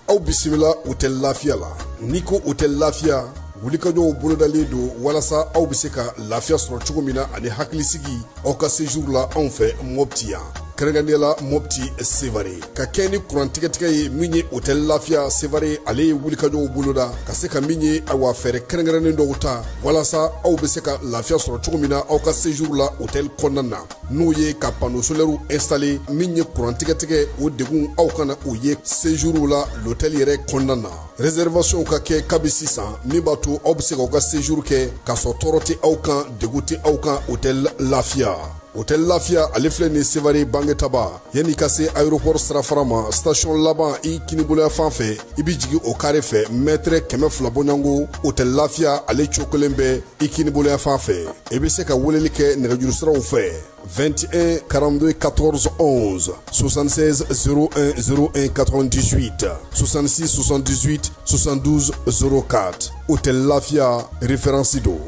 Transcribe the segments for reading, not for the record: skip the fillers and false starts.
Aw bisimila Hôtel Lafiya la. N'i ko Hôtel Lafiya, wulikajɔw bolodalen don walasa aw bɛ se ka lafiya sɔrɔ cogo min na ani hakilisigi aw ka séjour la anw fɛ Mopti yan. Kɛrɛnkɛrɛnnenya la Mopti Sevare. Ka kɛ ni kuran tigɛtigɛ ye min ye Hôtel Lafiya Sevare, ale ye wulikajɔw boloda ka se ka min ye ayiwa fɛɛrɛ kɛrɛnkɛrɛnnen dɔw ta walasa aw bɛ se ka lafiya sɔrɔ cogo min na aw ka séjour la hôtel kɔnɔna na. N'o ye ka panneau solaire installé min ye kuran tigɛtigɛ o degun aw kana o ye séjour la l'hôtel yɛrɛ kɔnɔna na. Réservation ka kɛ kabi sisan min b'a to aw bɛ se k'aw ka séjour kɛ k'a sɔrɔ tɔɔrɔ tɛ aw kan, degun tɛ aw kan Hôtel Lafiya. Hôtel Lafiya ale filɛ nin Sevare Bangetaba, yanni ka se aéroport sirafara ma, station laban i kiniboloya fan fɛ, i bɛ jigin o carré fɛ mètre 200 bɔɲɔgɔnko. Hôtel Lafiya ale cogo kelen bɛ i kiniboloya fan fɛ. I bɛ se ka weleli kɛ nɛgɛjuru siraw fɛ 21 42 14 11, 76 01 01 98, 66 78 72 04. Hôtel Lafiya référence don.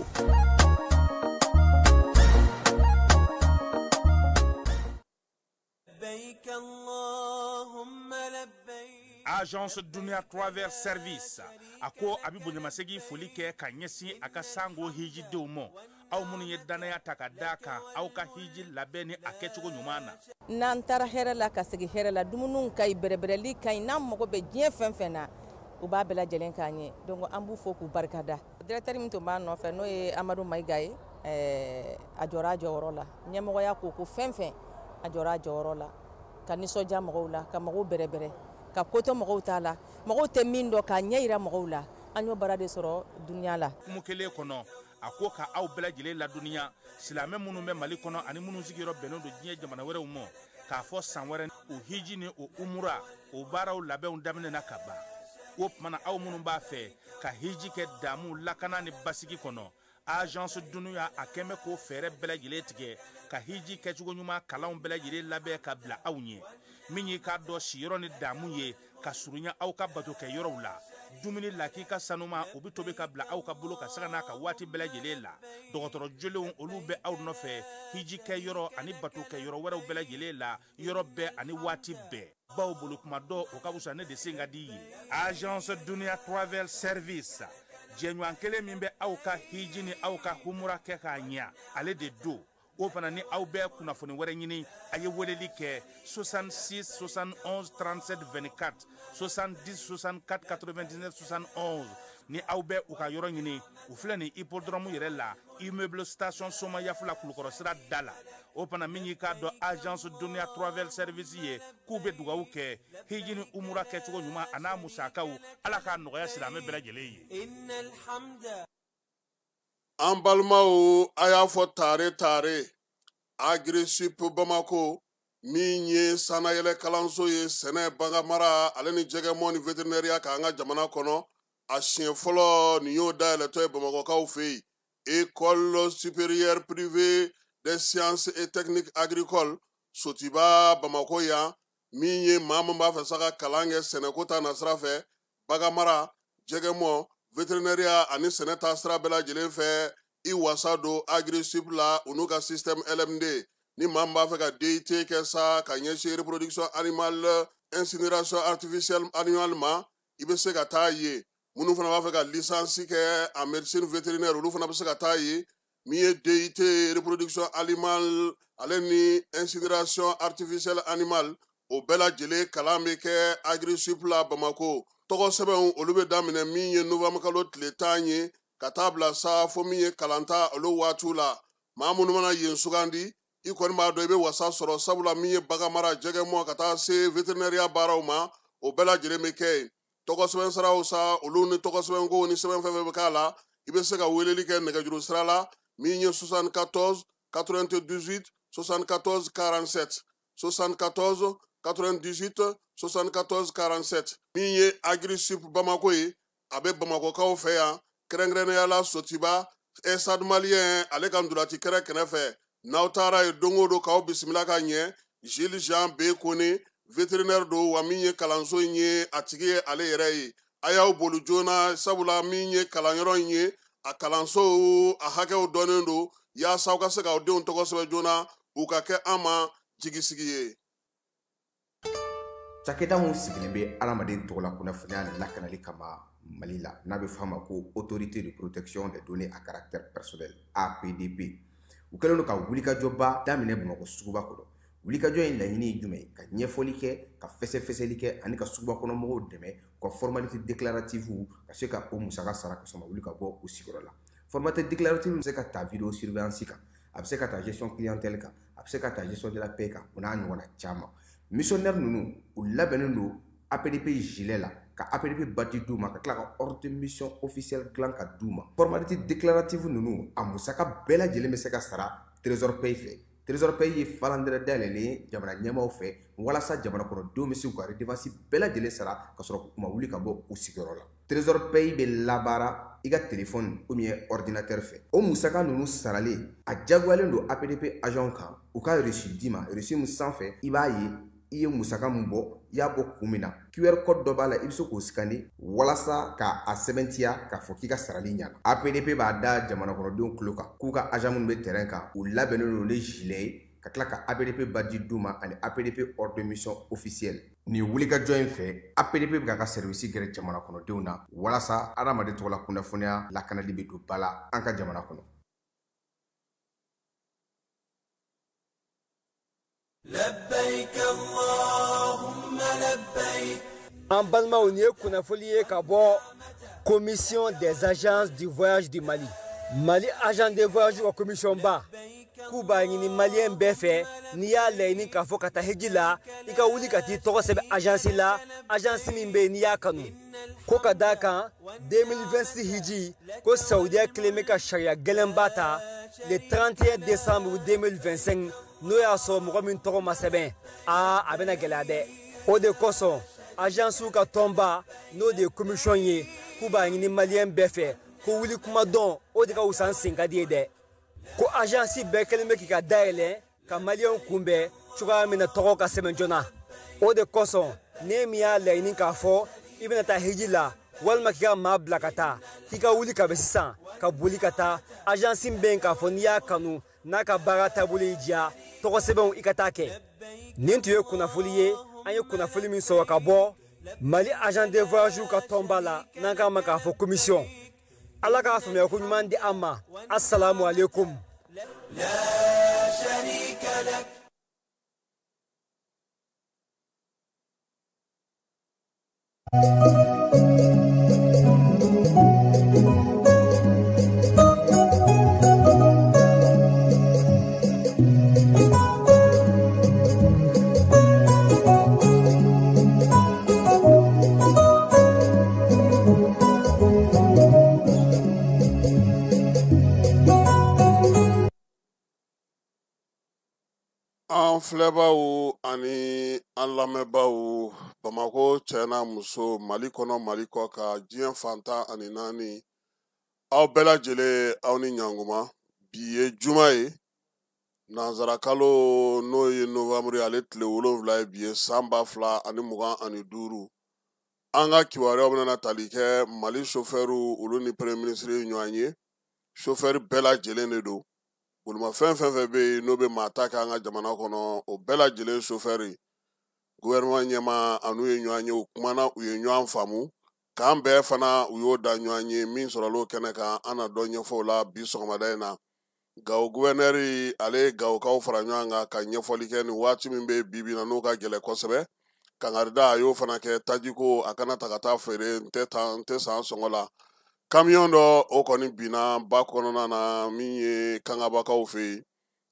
Agence Dunia Travel Service a ko a bɛ bonyamasegin foli kɛ ka ɲɛsin a ka sango hijidenw ma, aw minnu ye danaya ta ka d'a kan aw ka hiji labɛn ni a kɛcogo ɲuman na. N'an taara hɛrɛ la ka segin hɛrɛ la, dumuniw ka ɲi, bɛrɛbɛrɛli ka ɲi, n'an mago bɛ diɲɛ fɛn fɛn na, u b'a bɛɛ lajɛlen k'an ye. Donc an b'u fo k'u barikada. Directeur min tun b'a nɔfɛ, n'o ye Amadu Mayiga ye, a jɔra a jɔyɔrɔ la. Ɲɛmɔgɔya ko ko fɛn fɛn, a jɔra a jɔyɔrɔ la, ka nisɔndiya mɔgɔw la, ka mɔgɔw bɛrɛbɛrɛ, ka ko to mɔgɔw t'a la, mɔgɔw tɛ min dɔn k'a ɲɛ yira mɔgɔw la. An y'o baara de sɔrɔ dunuya la. Hukumu kelen kɔnɔ, a ko ka aw bɛɛ lajɛlen ladɔnniya, silamɛ minnu bɛ Mali kɔnɔ ani minnu sigiyɔrɔ bɛnnen don diɲɛ jamana wɛrɛw ma, k'a fɔ san wɛrɛ o hiji ni o umura o baaraw labɛnw daminɛna ka ban. O tuma na aw minnu b'a fɛ ka hiji kɛ damu lakana ni basigi kɔnɔ, Agence Dunuya a kɛn bɛ k'o fɛɛrɛ bɛɛ lajɛlen tigɛ ka hiji kɛcogo ɲuman kalanw bɛɛ lajɛlen labɛn ka bila aw ɲɛ. Min y'i k'a dɔn siyɔrɔ ni damu ye ka surunya aw ka bato kɛ yɔrɔw la, dumuni lakika sanuma o bɛ tobi ka bila aw ka bolo ka saga n'a ka waati bɛɛ lajɛlen la. Dɔgɔtɔrɔ jolenw olu bɛ aw nɔfɛ hiji kɛ yɔrɔ ani bato kɛ yɔrɔ wɛrɛw bɛɛ lajɛlen la, yɔrɔ bɛɛ ani waati bɛɛ. Baw bolo kuma dɔ o ka fisa ne de sen ka di ye. Agence Dunuya Travel Service, jɛɲɔgɔn kelen min bɛ aw ka hiji ni aw ka humura kɛ k'a ɲɛ, ale de don. O fana ni aw bɛ kunnafoni wɛrɛ ɲini, a ye weleli kɛ 66 71 37 24, 70 64 99 71. Ni aw bɛ u ka yɔrɔ ɲini, u filɛ nin hippodrome yɛrɛ la, immeuble station Somayafula Kulukɔrɔ sira da la. O fana min y'i k'a dɔn Agence Dunuya Travel Service ye, k'u bɛ dugawu kɛ hiji ni umura kɛcogo ɲuman a n'a musakaw, Ala k'a nɔgɔya silamɛ bɛɛ lajɛlen ye. An balimaw, a y'a fɔ tare tare Agrisip Bamako min ye sannayɛlɛ kalanso ye sɛnɛ, baganmara ale ni jɛgɛmɔ ni vétérinaire k'an ka jamana kɔnɔ, a siɲɛ fɔlɔ nin y'o dayɛlɛtɔ ye Bamakɔkaw fɛ yen. École supérieure privée des sciences et techniques agricoles Sotiba Bamako yan, min ye maa min b'a fɛ sa ka kalan kɛ sɛnɛko ta nasira fɛ, baganmara, jɛgɛmɔ, vétérinaire ani sɛnɛ ta sira bɛɛ lajɛlen fɛ, i wasa don Agrisip la u n'u ka système LMD. Ni maa min b'a fɛ ka DIT kɛ sa ka ɲɛsin reproduction animale, incinération artificielle animale ma, i bɛ se ka taa yen. Minnu fana b'a fɛ ka licence kɛ en médecine vétérinaire, olu fana bɛ se ka taa yen. Min ye DIT reproduction animale ale ni incinération artificielle animale, o bɛɛ lajɛlen kalan bɛ kɛ Agrisip la Bamako. Tɔgɔ sɛbɛnw olu bɛ daminɛ min ye novembre kalo tile 10 ye ka taa bila sa fo min ye kalanta olu waatiw la. Maa minnu mana yen sugandi, I kɔni b'a dɔn i bɛ wasa sɔrɔ, sabula min ye baganmara, jɛgɛmɔ, ka taa se vétérinaire baaraw ma, o bɛɛ lajɛlen bɛ kɛ yen. Tɔgɔ sɛbɛn siraw sa, olu ni tɔgɔ sɛbɛnko ni sɛbɛn fɛn fɛn bɛ k'a la, i bɛ se ka weleli kɛ nɛgɛjuru sira la min ye 74 98 74 47, 74 98 74 47. Min ye Agri-Sup Bamako ye, a bɛ Bamakɔkaw fɛ yan, kɛrɛnkɛrɛnnenya la Sotiba Stade Malien ale ka ntolaci kɛrɛ kɛrɛfɛ. N'aw taara yen don o don k'aw bisimila ka ɲɛ. Gilles Jean B Kone, vétérinaire don, wa min ye kalanso in ye, a tigi ye ale yɛrɛ ye. A y'aw boli joona, sabula min ye kalanyɔrɔ in ye, a kalanso a hakɛw dɔnnen don, yaasa aw ka se k'aw denw tɔgɔ sɛbɛn joona, u ka kɛ an ma jigisigi ye. Cakɛda mun sigilen bɛ adamaden tɔgɔ la kunnafoniya lakanali kama Mali la, n'a bɛ f'a ma ko Autorité de protection des données à caractère personnel, APDP, u kɛlen don ka wulikajɔba daminɛ Bamakɔ suguba kɔnɔ. Wulikajɔ in laɲini ye jumɛn ye? Ka ɲɛfɔli kɛ, ka fɛsɛfɛsɛli kɛ, ani ka suguba kɔnɔ mɔgɔw dɛmɛ u ka formalité déclarative ka se ka o musaka sara ka sɔrɔ ma wuli ka bɔ u sigiyɔrɔ la. Formalité déclarative bɛ se ka ta vidéo surveillance kan, a bɛ se ka ta gestion clientèle kan, a bɛ se ka ta gestion de la paie kan, o n'a ɲɔgɔnna caman. Missionnaire ninnu, u labɛnnen don APDP gilet la, ka APDP badge d'u ma, ka tila ka ordre de mission officielle dilan ka d'u ma. Formalité déclarative ninnu, a musaka bɛɛ lajɛlen bɛ se ka sara Trésor Pay fɛ. Trésor Pay ye falandɛrɛ dayɛlɛlen ye jamana ɲɛmaaw fɛ walasa jamana kɔnɔdenw bɛ se k'u ka redevance bɛɛ lajɛlen sara ka sɔrɔ u ma wuli ka bɔ u sigiyɔrɔ la. Trésor Pay bɛ labaara i ka téléphone ou bien ordinateur fɛ. O musaka ninnu saralen, a diyagoyalen don APDP agent kan u ka reçu d'i ma. Reçu min sanfɛ i b'a ye i ye musaka min bɔ, i y'a bɔ kun min na. QR code dɔ b'a la, i bɛ se k'o scanner walasa k'a sɛbɛntiya k'a fɔ k'i ka sarali ɲɛna. APDP b'a da jamana kɔnɔdenw tulo kan k'u ka agent minnu bɛ terrain kan, u labɛnnen don ni gilet ye, ka tila ka APDP badge d'u ma ani APDP ordre de mission officielle. Nin wulikajɔ in fɛ, APDP bɛ k'a ka service gɛrɛ jamana kɔnɔdenw na walasa adamaden tɔgɔ la kunnafoniya lakanali bɛ don ba la an ka jamana kɔnɔ. لبيك اللهم لبيك. An balimaw, nin ye kunnafoli ye ka bɔ Commission des agences du voyage du Mali, Mali agent de voyage ka commission ba, k'u b'a ɲini maliyɛn bɛɛ fɛ, n'i y'a laɲini k'a fɔ ka taa hiji la, i ka wuli ka t'i tɔgɔ sɛbɛn agence la, agence min bɛ yen n'i y'a kanu. Ko ka d'a kan 2026 hiji ko, Saudiya kelen bɛ ka sariya gɛlɛnba ta le 31 décembre 2025. N'o y'a sɔrɔ mɔgɔ min tɔgɔ ma sɛbɛn, aa, a bɛna gɛlɛya dɛ. O de kosɔn agencew ka tɔnba, n'o de ye commission ye, k'u b'a ɲini maliyɛn bɛɛ fɛ ko wuli kuma dɔn, o de ka wusa n sen ka di ye dɛ. Ko agence bɛɛ kɛlen bɛ k'i ka dayɛlɛ ka maliyɛnw kunbɛn cogoya min na tɔgɔ ka sɛbɛn joona. O de kosɔn ne min y'a laɲini k'a fɔ i bɛna taa hiji la walima k'i ka maa bila ka taa, k'i ka wuli ka bɛ sisan ka boli ka taa agence min bɛ yen k'a fɔ n'i y'a kanu, n'a ka baara taabolo y'i diya, tɔgɔ sɛbɛnw i ka taa kɛ. Nin tun ye kunnafoli ye, an ye kunnafoli min sɔrɔ ka bɔ Mali agent de voyage ka tɔnba la, n'an k'a ma k'a fɔ commission. Ala k'a faamuya ko ɲuman di an ma. Assalamu alaikum. لا شريك لك. An filɛbaw ani an lamɛnbaw, Bamako cɛ n'a muso, Mali kɔnɔ, Mali kɔ ka diɲɛ fantan ani naani, aw bɛɛ lajɛlen, aw ni ɲankuma. Bi ye juma ye, nanzarakalo n'o ye novanburu, ale tile 7 ye bi ye, san 2025. An ka kibaruyaw bɛna tali kɛ Mali sofɛriw, olu ni premier ministre ye ɲɔgɔn ye. Sofɛri bɛɛ lajɛlen de don, bolimafɛn fɛn fɛn bɛ yen n'o bɛ maa ta kɛ an ka jamana kɔnɔ, o bɛɛ lajɛlen sofɛri, gouvernement ɲɛmaa an'u ye ɲɔgɔn ye, u kumana, u ye ɲɔgɔn faamu k'an bɛɛ fana, u y'o da ɲɔgɔn ye. Min sɔrɔla o kɛnɛ kan, an na dɔ ɲɛfɔ o la bi sɔgɔmada in na. Gawo gouverneur, ale ye Gawokaw fara ɲɔgɔn kan ka ɲɛfɔli kɛ nin waati min bɛ bi bi in na, n'o ka gɛlɛn kosɛbɛ. Kangarida a y'o fana kɛ, tajiko a kana ta ka taa feere, n tɛ tan, n tɛ san sɔngɔ la. Kamiyɔn dɔ, o kɔni binna ba kɔnɔna na min ye Kangabakaw fɛ yen.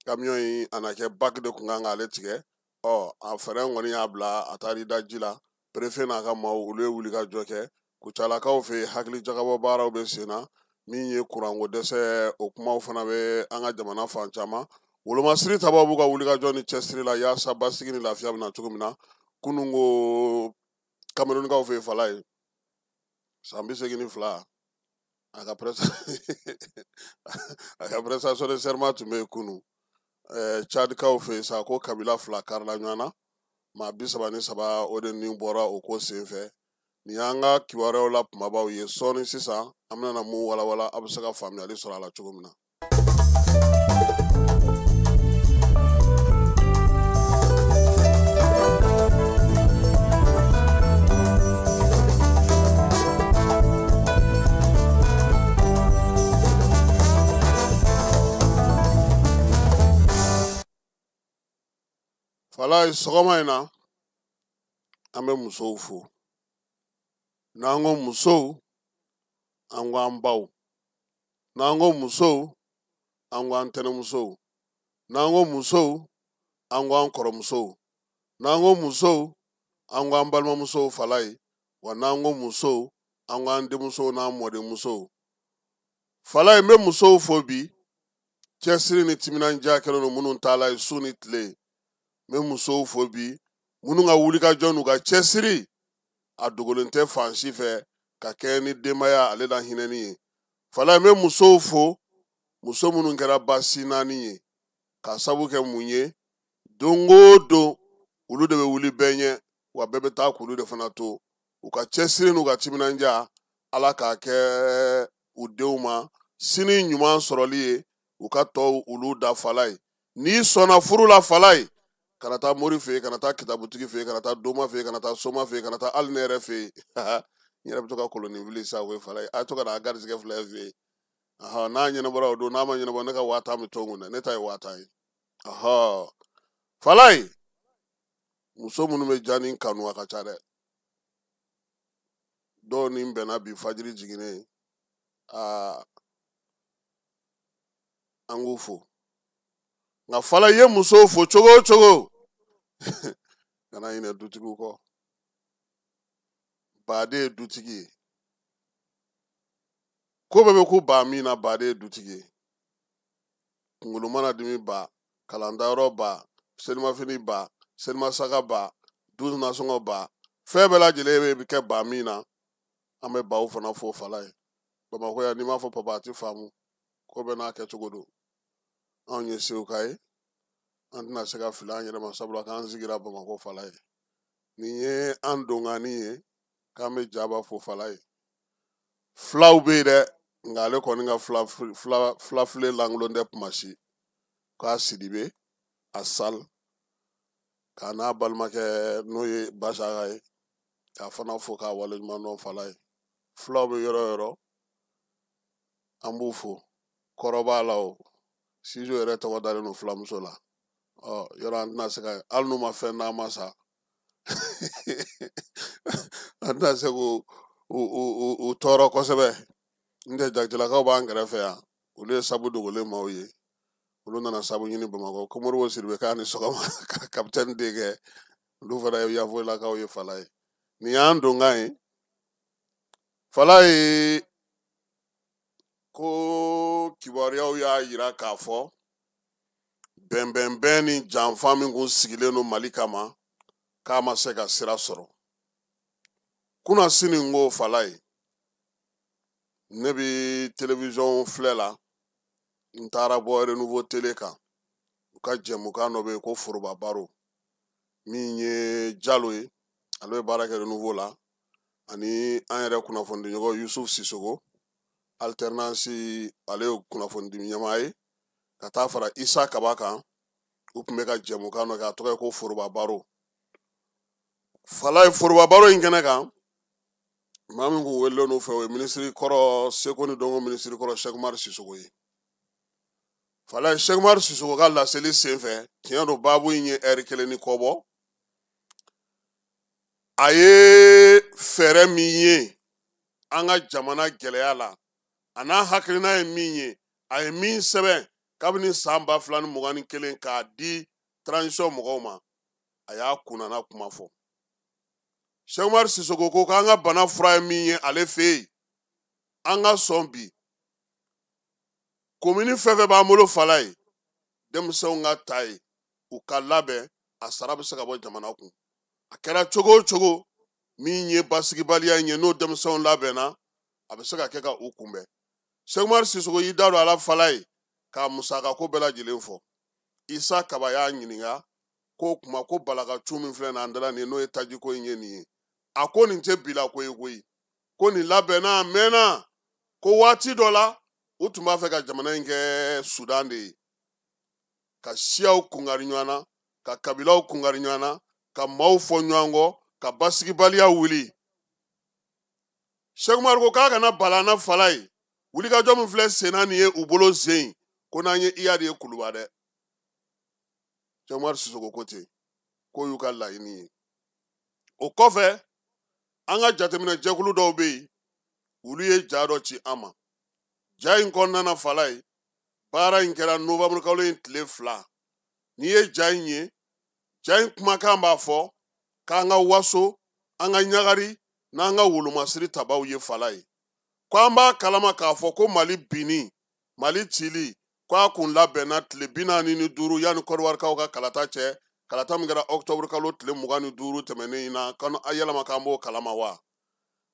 Camion in a na kɛ bac de kun kan k'ale tigɛ. Ɔ a fɛɛrɛ kɔni y'a bila a taar'i da ji la. Préfet n'a ka maaw olu ye wuli ka jɔ kɛ. Kucalakaw fɛ yen hakili jagabɔ baaraw bɛ sen na. Min ye kuranko dɛsɛ o kumaw fana bɛ an ka jamana fan caman. Wolomasiri tabaw b'u ka wulikajɔ ni cɛsiri la yaasa basigi ni lafiya bɛ na cogo min na. Kunun ko Kamerunkaw fɛ yen fala ye san 82 a ka prestation de serment tun bɛ yen kunun. Tchadkaw fɛ yen sa ko kabila 2 karila ɲɔgɔn na maa 33 o de nin bɔra o ko senfɛ. Nin y'an ka kibaruyaw la kumabaw ye sɔɔni sisan an bɛna mun walawala a bɛ se ka faamuyali sɔrɔ a la cogo min na. Falaye sɔgɔma in na an bɛ musow fo. N'an ko musow an ko an baw, n'an ko musow an ko an tɛnɛmusow, n'an ko musow an ko an kɔrɔmusow, n'an ko musow an ko an balimamusow Falaye, wa n'an ko musow an ko an denmusow n'an mɔdenmusow. Falaye n bɛ musow fo bi cɛsiri ni timinandiya kɛlen don minnu ta la ye su ni tile. N bɛ musow fo bi minnu ka wulikajɔ n'u ka cɛsiri a dogolen tɛ fan si fɛ ka kɛɲɛ ni denbaya ale la hinɛni ye. Falaye n bɛ musow fo muso minnu kɛra basi naani ye k'a sabu kɛ mun ye don o don olu de bɛ wuli bɛɛ ɲɛ wa bɛɛ bɛ taa k'olu de fana to u ka cɛsiri n'u ka timinandiya ala k'a kɛ u denw ma sini ɲuman sɔrɔli ye u ka tɔw olu da Falaye. N'i sɔnna furu la Falaye kana taa mori fɛ yen, kana taa kitabutigi fɛ yen, kana taa doma fɛ yen, kana taa soma fɛ yen, kana taa hali ne yɛrɛ fɛ yen. N yɛrɛ bɛ to ka kolonin wuli sa o ye Falaye. A ye to ka na a garisɛgɛ filɛ fɛ yen. N'a ɲɛnabɔra o don, n'a ma ɲɛnabɔ ne ka 50,000 bɛ to n kun dɛ, ne ta ye 50,000 ye. Falaye muso minnu bɛ ja ni kanu a ka ca dɛ. Dɔw ni n bɛnna bi fajiri jiginnen aa an k'u fo. Nka Falaye ye musow fo cogo o cogo kana ɲinɛ dutigiw kɔ. Baden ye dutigi ye. Ko bɛɛ bɛ ko ba min na baden ye dutigi ye. Kunkolo mana dimi ba, kalandayɔrɔ ba, selimafini ba, selimasaka ba, du nasɔngɔ ba, fɛn bɛɛ lajɛlen bɛ kɛ ba min na. An bɛ baw fana fo Falaye. Bamakɔ yan n'i m'a fɔ papa a ti faamu. Ko bɛɛ n'a kɛcogo don. Anw ye Seguka ye, an tɛna se ka fili an yɛrɛ ma sabula k'an sigira Bamakɔ Falaye. Nin ye an donkanni ye k'an bɛ jaba fo Falaye. Filaw bɛ yen dɛ, nka ale kɔni ka filafilen lankolon tɛ kuma si. K'a Sidibe, a Sal, k'a n'a balimakɛ n'o ye Basaga ye, k'a fana fo k'a waleɲuman dɔn Falaye. Filaw bɛ yɔrɔ o yɔrɔ, an b'u fo. Kɔrɔ b'a la o. Sijo yɛrɛ tɔgɔ dalen don filamuso la. Ɔ yɔrɔ an tɛna se ka hali n'u ma fɛn d'an ma sa an tɛna se k'u u tɔɔrɔ kosɛbɛ. N tɛ jatigilakaw b'an kɛrɛfɛ yan, olu ye sabu dogolen maaw ye. Olu nana sabu ɲini Bamakɔ. Ko Moribo Sidibe k'a ni sɔgɔma ka kapitɛni denkɛ. Olu fana ye Yafoyilakaw ye Falaye. Nin y'an donkan ye Falaye. Ko kibaruyaw y'a yira k'a fɔ bɛnbɛnbɛn ni janfa min kun sigilen don Mali kama k'a ma se ka sira sɔrɔ. Kunna sini n ko Falaye, ne bi télévision filɛ la, n taara bɔ Renouveau télé kan, u ka jɛmukan dɔ bɛ yen ko Foroba Baro, min ye Jalo ye, ale bɛ baara kɛ Renouveau la, ani an yɛrɛ kunnafonidiɲɔgɔn Yusuf Sisoko, alternance ale ye kunnafonidi ɲɛmaa ye, ka taa fara Isa Kaba kan, u tun bɛ ka jɛmukan dɔ kɛ, a tɔgɔ ye ko Foroba Baro. Falaye Foroba Baro in kɛnɛ kan, maa min kun welelen don fɛ o ye minisiri kɔrɔ, seko ni dɔnko minisiri kɔrɔ Cheikh Umar Sisoko ye. Falaye Cheikh Umar Sisoko ka laseli senfɛ, tiɲɛ don baabu in ye ɛri 1 ni kɔ bɔ. A ye fɛɛrɛ min ye an ka jamana gɛlɛya la, a n'a hakilina ye min ye, a ye min sɛbɛn Kabini san 2021 k'a di transition mɔgɔw ma, a y'a kunnana kuma fɔ. Cheikh Umar Sisoko ko k'an ka bana fura ye min ye ale fɛ yen, an ka sɔn bi komini fɛn fɛn b'an bolo fala ye, denmisɛnw ka ta ye, u ka labɛn, a sara bɛ se ka bɔ jamana kun. A kɛra cogo o cogo, min ye basigibaliya in ye, n'o denmisɛnw labɛnna, a bɛ se ka kɛ ka u kunbɛn. Cheikh Umar Sisoko y'i da don a la fala ye k'a musakako bɛɛ lajɛlen fɔ. Isa Kaba y'a ɲininka k'o kuma ko balaka cu min filɛ nin an dala nin ye, n'o ye tajiko in ye nin ye, a ko nin tɛ bila ko ye koyi, ko nin labɛnna a mɛnna, ko waati dɔ la u tun b'a fɛ ka jamana in kɛ Sudan de ye, ka siyaw kungari ɲɔgɔn na, ka kabilaw kungari ɲɔgɔn na, ka maaw fɔ ɲɔgɔn kɔ, ka basigibaliya wuli. Cheikh Umar ko k'a kana bala na fala ye, wulikajɔ min filɛ senna nin ye u bolo zen, ko n'an ye Iyad ye Kuluba dɛ. Cheikh Umar Sisoko ko ten, k'o y'u ka laɲini ye. O kɔfɛ, an ka jateminɛ jɛkulu dɔw bɛ yen, olu ye ja dɔ ci an ma. Ja in kɔnɔna na fala ye, baara in kɛra novembre kalo in tile 2. N'i ye ja in ye, ja in kumakan b'a fɔ k'an ka waso, an ka ɲagari n'an ka wolomasiri tabaw ye fala ye. Ko an b'a kalama k'a fɔ ko Mali binni, Mali cili, k'a kun labɛnna tile 45 yanni Kɔdiwarikaw ka kalata cɛ, kalata min kɛra octobre kalo tile 25 tɛmɛnen in na, k'an yɛlɛma k'an b'o kalama wa.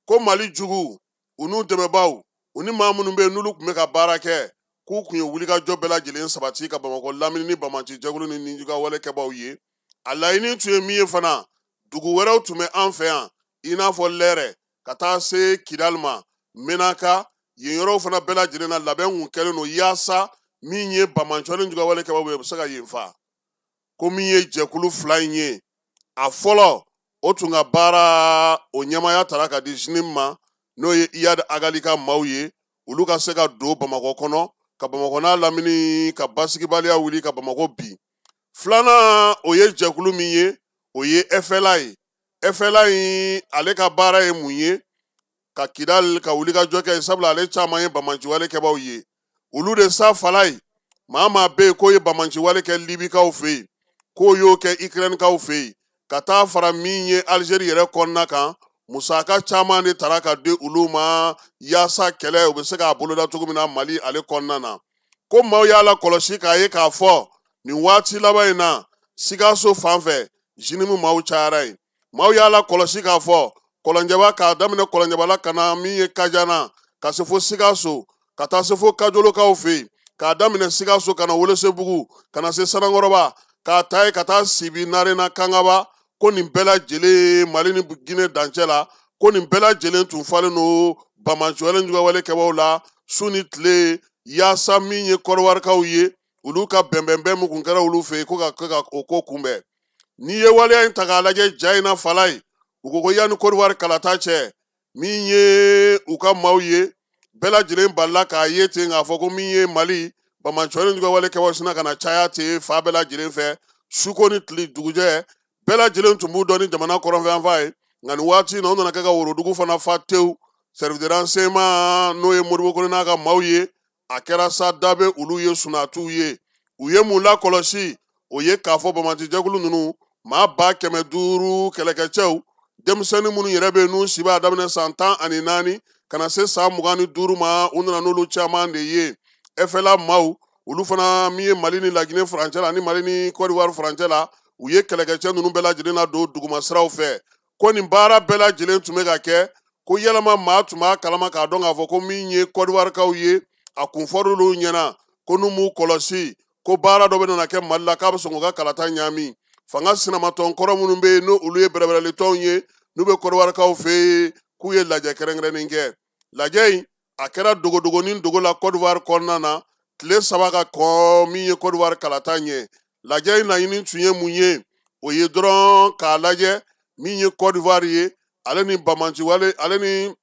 Ko Mali jugu, u n'u dɛmɛbaaw, u ni maa minnu bɛ yen n'olu tun bɛ ka baara kɛ, k'u kun ye wulikajɔ bɛɛ lajɛlen sabati ka Bamakɔ lamini ni banbaanci jɛkulu ni nijuguya wale kɛbaaw ye. A laɲini tun ye min ye fana, dugu wɛrɛw tun bɛ an fɛ yan, i n'a fɔ Lɛrɛ, ka taa se Kidali ma, Menaka, yen yɔrɔw fana bɛɛ lajɛlen na labɛn kun kɛlen don yaasa min ye banbaanci ni juguya wale kɛbaaw ye, u bɛ se ka yen fa. Ko min ye jɛkulu 2 in ye, a fɔlɔ o tun ka baara o ɲɛmaaya tara ka di JNIM ma, n'o ye Iyad Agali ka maaw ye, olu ka se ka don Bamakɔ kɔnɔ, ka Bamakɔ n'a lamini ka basigibaliya wuli ka Bamakɔ bin. Filanan o ye jɛkulu min ye, o ye FLA ye. FLA in ale ka baara ye mun ye? Ka Kidali ka wulikajɔ kɛ, sabula ale caman ye banbaanciwale kɛbaaw ye. Olu de sa fala ye, maa maa bɛ yen k'o ye banbaanciwale kɛ Libikaw fɛ yen, k'o y'o kɛ Ukrainekaw fɛ yen, ka taa fara min ye Algérie yɛrɛ kɔnɔna kan, musaka caman de tara ka di olu ma yaasa kɛlɛ u bɛ se k'a boloda cogo min na Mali ale kɔnɔna na. Ko maaw y'a lakɔlɔsi k'a ye k'a fɔ nin waati laban in na Sikaso fan fɛ JNIM maaw cayara yen. Maaw y'a lakɔlɔsi k'a fɔ Kɔlɔnjɛba, k'a daminɛ Kɔlɔnjɛba la ka na min ye Kajana, ka se fo Sikaso, ka taa se fo Kajolokaw fɛ yen, k'a daminɛ Sikaso ka na Welesebugu, ka na se Sanankɔrɔba, k'a ta yen ka taa Sibi, Narena, Kangaba, ko nin bɛɛ lajɛlen Mali ni Guinée dancɛ la, ko nin bɛɛ lajɛlen tun falen don banbaanciwale juguwale kɛbaaw la su ni tile, yaasa min ye Kɔdiwarikaw ye, olu ka bɛnbɛnbɛn min kun kɛra olu fɛ yen, ko ka kɛ ka o ko kunbɛn. N'i ye waleya in ta k'a lajɛ ja in na fala ye, u ko ko yanni Kɔdiwari kalata cɛ, min ye u ka maaw ye, bɛɛ lajɛlen balila k'a ye ten k'a fɔ ko min ye Mali banbaanciwale juguwale kɛbaaw sina ka na caya ten fa bɛɛ lajɛlen fɛ, suko ni tile dugujɛ bɛɛ lajɛlen tun b'u dɔn ni jamana kɔrɔnfɛnfa ye. Nka nin waati in na, u nana kɛ ka worodugu fana fa tewu. Service de renseignement n'o ye Modibo Kone n'a ka maaw ye, a kɛra sa da bɛ olu ye, sunatiw ye. U ye mun lakɔlɔsi? O ye k'a fɔ banbaanci jɛkulu ninnu maa 500,000 kɛlɛkɛcɛw, denmisɛnnin minnu yɛrɛ bɛ yen n'u si b'a daminɛ san 14 ka na se san 25 ma, u nana n'olu caman de ye. FLA maaw, olu fana min ye Mali ni Laginɛ furancɛ la ani Mali ni Côte d'Ivoire furancɛ la, u ye kɛlɛkɛcɛ ninnu bɛɛ lajɛlen ladon duguma siraw fɛ. Ko nin baara bɛɛ lajɛlen tun bɛ ka kɛ, ko yɛlɛma maa tun b'a kalama k'a dɔn k'a fɔ ko min ye Côte d'Ivoirekaw ye, a kun fɔr'olu ɲɛna ko n'u m'u kɔlɔsi, ko baara dɔ bɛ nana kɛ Mali la k'a bɛ sɔn k'u ka kalata ɲaami. Fanga sinamatɔn kɔrɔ minnu bɛ yen n'olu ye bɛrɛbɛrɛlitɔnw ye, n'u bɛ Côte d'Ivoirekaw fɛ yen, k'u ye lajɛ kɛrɛnkɛrɛnnen kɛ. Lajɛ in a kɛra dogodogonin dogo la Côte d'Ivoire kɔnɔna na, tile 3 ka kɔn min ye Côte d'Ivoire kalata ɲɛ. Lajɛ in laɲini tun ye mun ye? O ye dɔrɔn k'a lajɛ min ye Côte d'Ivoire ye, ale ni banbaanciwale, ale ni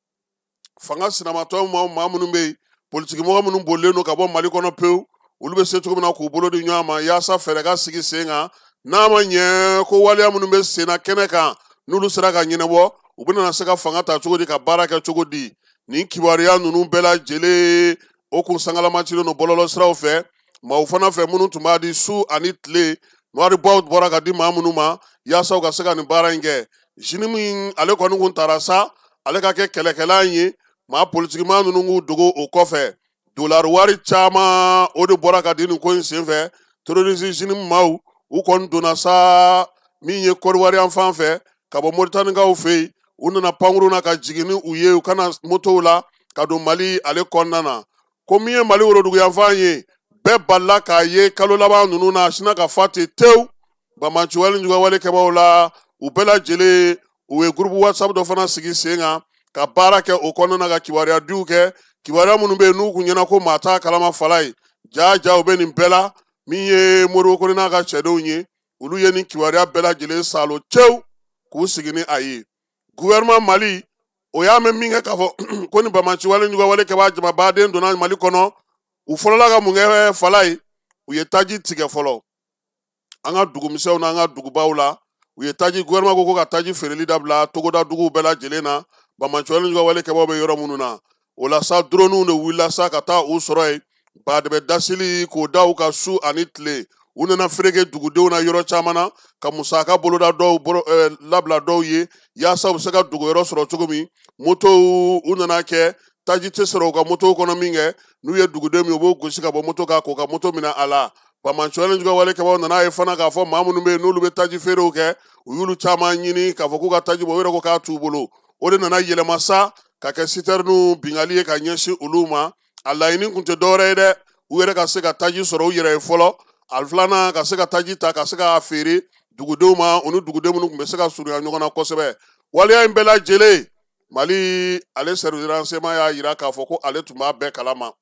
fanga sinamatɔn maa minnu bɛ yen, politikimɔgɔ minnu bolilen don ka bɔ Mali kɔnɔ pewu, olu bɛ se cogo min na k'u bolo di ɲɔgɔn ma yaasa fɛɛrɛ ka sigi sen kan. N'a ma ɲɛ ko waleya minnu bɛ sen na kɛnɛ kan, n'olu sera ka ɲɛnabɔ, u bɛna se ka fanga ta cogo di, ka baara kɛ cogo di. Nin kibaruya ninnu bɛɛ lajɛlen o kun sangalamacilen don bɔlɔlɔsiraw fɛ. Maaw fana fɛ minnu tun b'a di su ani tile, waribaw bɔra ka di maa minnu ma yaasa u ka se ka nin baara in kɛ. JNIM ale kɔni kun taara sa, ale ka kɛ kɛlɛkɛlan ye, maa politikimaa ninnu k'u dogo o kɔfɛ. Dolari wari caman o de bɔra ka di nin ko in senfɛ. Terroriste JNIM maaw u kɔni donna sa min ye Kɔdiwari yan fan fɛ ka bɔ Moritanikaw fɛ yen, u nana pankurun na ka jigin ni u ye, u kana motow la ka don Mali ale kɔnɔna na. Ko min ye Mali woroduguyanfan ye, bɛɛ balila k'a ye kalo laban ninnu na, a sinna ka fa ten tewu. Banbaanciwale juguwale kɛbaaw la, u bɛɛ lajɛlen u ye groupe WhatsApp dɔ fana sigi sen kan ka baara kɛ o kɔnɔna na, ka kibaruya diw kɛ, kibaruya minnu bɛ yen n'u kun ɲɛna ko maa t'a kalama fala ye. Ja ja u bɛ nin bɛɛ la. Min ye Modibo Kone n'a ka cɛdenw ye, olu ye nin kibaruya bɛɛ lajɛlen salo tewu k'u sigi ni a ye. Gouvernement Mali o y'a mɛn min kɛ k'a fɔ ko ni banbaanciwale juguwale kɛbaa jamabaden donna Mali kɔnɔ, u fɔlɔla ka mun kɛ fala ye? U ye taji tigɛ fɔlɔ an ka dugumisɛnw n'an ka dugubaw la. U ye taji, gouvernement ko ka taji feereli dabila togoda duguw bɛɛ lajɛlen na, banbaanciwale juguwale kɛbaaw bɛ yɔrɔ minnu na. O la sa, droniw de wulila sa ka taa u sɔrɔ yen, badɛbɛ dasili k'o da u ka su ani tile. U nana fereke dugudenw na yɔrɔ caman na ka musaka boloda dɔw labila dɔw ye yaasa u bɛ se ka dogoyɔrɔ sɔrɔ cogo min. Motow u nana kɛ taji tɛ sɔrɔ u ka motow kɔnɔ min kɛ, n'u ye duguden min u b'o gosi ka bɔ moto kan k'u ka moto minɛ a la. Banbaanciwale juguwale kɛbaaw nana ye fana k'a fɔ maa minnu bɛ yen n'olu bɛ taji feerew kɛ, u y'olu caman ɲini k'a fɔ k'u ka taji bɔ, u yɛrɛ ko k'a t'u bolo. O de nana yɛlɛma sa ka kɛ sitɛriniw bingali ye ka ɲɛsin olu ma. A laɲini kun tɛ dɔwɛrɛ ye dɛ, u yɛrɛ ka se ka taji sɔrɔ u yɛrɛ ye fɔlɔ, a filanan ka se ka taji ta ka se k'a feere dugudenw ma, u ni duguden minnu tun bɛ se ka surunya ɲɔgɔn na kosɛbɛ. Waleya in bɛɛ lajɛlen, Mali ale service de renseignement y'a yira k'a fɔ ko ale tun b'a bɛɛ kalama.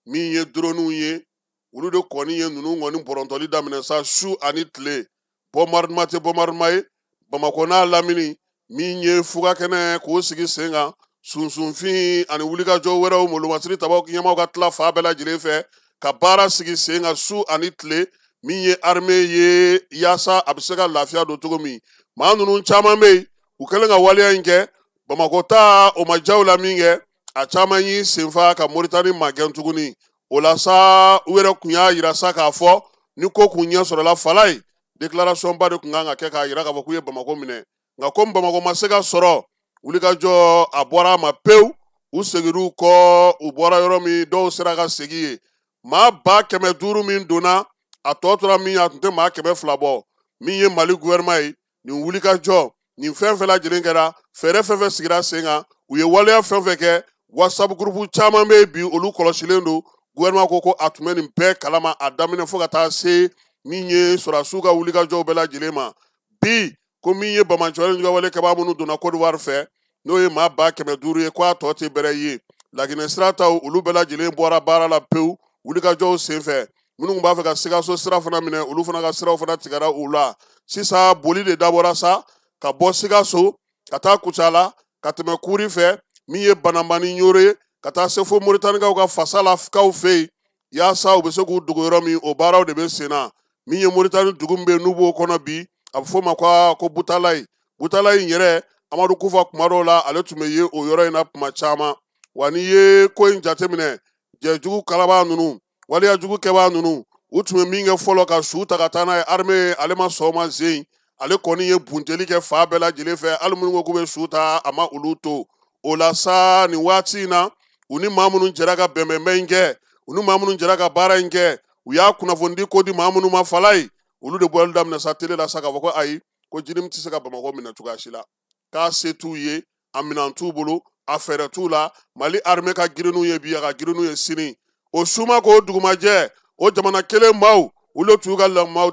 Min ye droniw ye, olu de kɔni ye ninnu kɔni bɔrɔntɔli daminɛ sa su ani tile. Bombardement tɛ bombardement ye Bamakɔ n'a lamini, min ye fugakɛnɛ k'o sigi sen kan, sunsunfin ani wulikajɔ wɛrɛw, molomasiri tabaw ɲɛmaaw ka tila fan bɛɛ lajɛlen fɛ ka baara sigi sen kan su ani tile. Min ye armée ye yaasa a bɛ se ka lafiya don cogo min. Maa ninnu caman bɛ yen, u kɛlen ka waleya in kɛ Bamakɔ ta o ma jaw la min kɛ, a caman y'i senfa ka Moritani magɛn tuguni. O la sa, u yɛrɛ kun y'a yira sa k'a fɔ ni ko kun ɲɛ sɔrɔla fala ye, déclaration ba de kun kan ka kɛ k'a yira k'a fɔ k'u ye Bamakɔ minɛ. Nka komi Bamakɔ ma se ka sɔrɔ, wulikajɔ a bɔra a ma pewu, u seginn'u kɔ, u bɔra yɔrɔ min dɔw sera ka segin yen. Maa 500,000 min donna, a tɔ tora min ye, a tun tɛ maa 200 bɔ. Min ye Mali gouvernement ye, nin wulikajɔ nin fɛn fɛn lajɛlen kɛra, fɛɛrɛ fɛn fɛn sigira sen kan, u ye waleya fɛn fɛn kɛ, WhatsApp groupe caman bɛ yen bi, olu kɔlɔsilen don. Gouvernement ko ko a tun bɛ nin bɛɛ kalama a daminɛ fo ka taa se min ye sɔrɔdasiw ka wulikajɔw bɛɛ lajɛlen ma. Bi ko min ye banbaanciwale juguwale kɛbaa minnu donna Côte d'Ivoire fɛ, n'o ye maa 500,000 ye, k'a tɔ tɛ bɛrɛ ye. Laginɛ sira taw olu bɛɛ lajɛlen bɔra baara la pewu wulikajɔw senfɛ. Minnu tun b'a fɛ ka Sikaso sira fana minɛ, olu fana ka siraw fana tigɛra u la. Sisan boli de dabɔra sa ka bɔ Sikaso ka taa Kucala ka tɛmɛ Kuri fɛ, min ye Banamba ni Ɲoro ye, ka taa se fo Moritanikaw ka Fasalakaw fɛ yen, yaasa u bɛ se k'u dogo yɔrɔ min, o baaraw de bɛ sen na. Min ye Moritani dugu min bɛ yen n'u b'o kɔnɔ bi, a bɛ f'o ma ko Butalayi. Butalayi in yɛrɛ, Amadu Kufa kuma dɔw la ale tun bɛ ye o yɔrɔ in na kuma caman. Wa n'i ye ko in jateminɛ, jɛjugu kalabaa ninnu, waleyajugu kɛbaa ninnu, u tun bɛ min kɛ fɔlɔ ka su ta ka taa n'a ye, armée ale ma sɔn o ma zen, ale kɔni ye bunteli kɛ fan bɛɛ lajɛlen fɛ, hali minnu ko k'u bɛ su ta, a ma olu to. O la sa, nin waati in na, u ni maa minnu jɛra ka bɛnbɛnbɛn in kɛ, u ni maa minnu jɛra ka baara in kɛ, u y'a kunnafonidi ko di maa minnu ma fala ye, olu de bɔli daminɛ sa tele la sa k'a fɔ ko ayi, ko JNIM tɛ se ka Bamakɔ minɛ cogoya si la, k'a se t'u ye, a minɛn t'u bolo, a fɛɛrɛ t'u la. Mali armée ka girin n'u ye bi, a ka girin n'u ye sini. O suma k'o dugumajɛ, o jamana kelen maaw, olu tun y'u ka maaw,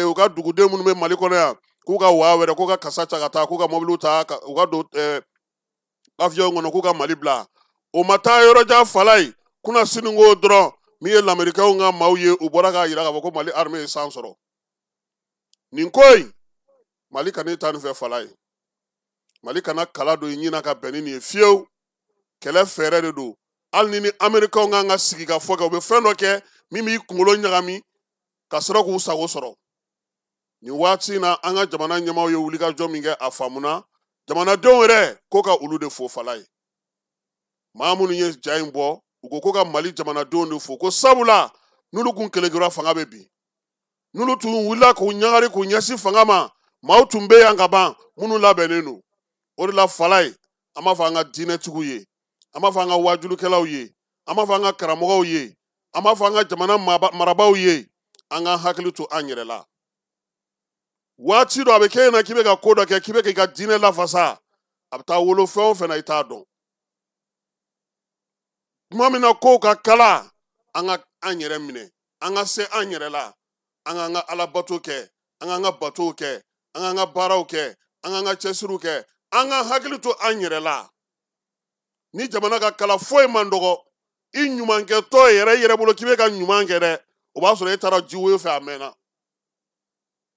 u ka duguden minnu bɛ Mali kɔnɔ yan, k'u ka waa wɛrɛ, k'u ka kasa ta ka taa, k'u ka mɔbiliw ta, u ka don avion kɔnɔ, k'u ka Mali bila. O ma taa yɔrɔ jan fala ye, kunna sini ko dɔrɔn, min ye lamɛrikɛnw ka maaw ye, u bɔra k'a yira k'a fɔ ko Mali armée ye san sɔrɔ. Nin ko in, Mali kana i ta nin fɛ fala ye. Mali kana kala don i ɲin na ka bɛn ni nin ye fiyewu. Kɛlɛ fɛɛrɛ de don. Hali ni Américains kan ka sigi ka fɔ kɛ, u bɛ fɛn dɔ kɛ min b'i kunkolo ɲagami ka sɔrɔ k'u sago sɔrɔ. Nin waati in na, an ka jamana ɲɛmaaw ye wulikajɔ min kɛ, a faamuna. Jamanadenw yɛrɛ ko ka olu de fo fala ye. Maa minnu ye ja in bɔ, u ko ko ka Mali jamanadenw de fo, ko sabula N'olu kun kelekera, fanga bɛ bin. N'olu tun wulila k'u ɲagari k'u ɲɛsin fanga ma, maaw tun bɛ yan ka ban minnu labɛnnen don. O de la Falaye, an b'a fɔ an ka diinɛtigiw ye, an b'a fɔ an ka wajulikɛlaw ye, an b'a fɔ an ka karamɔgɔw ye, an b'a fɔ an ka jamana marabaaw ye, an k'an hakili to an yɛrɛ la. Waati dɔ a bɛ kɛ ɲɛna k'i bɛ ka ko dɔ kɛ, k'i bɛ k'i ka diinɛ lafasa, a bɛ taa wolo fɛn o fɛn na, i t'a dɔn. Tuma min na kow ka kala, an ka an yɛrɛ minɛ, an ka se an yɛrɛ la, an k'an ka alabato kɛ, an k'an ka batow kɛ, an k'an ka baaraw kɛ, an k'an ka cɛsiriw kɛ, an ka hakili to an yɛrɛ la. Ni jamana ka kala foyi man dɔgɔ, i ɲumankɛtɔ yɛrɛ i yɛrɛ bolo k'i bɛ ka ɲuman kɛ dɛ, o b'a sɔrɔ e taara jiwoyo fɛ a mɛnna.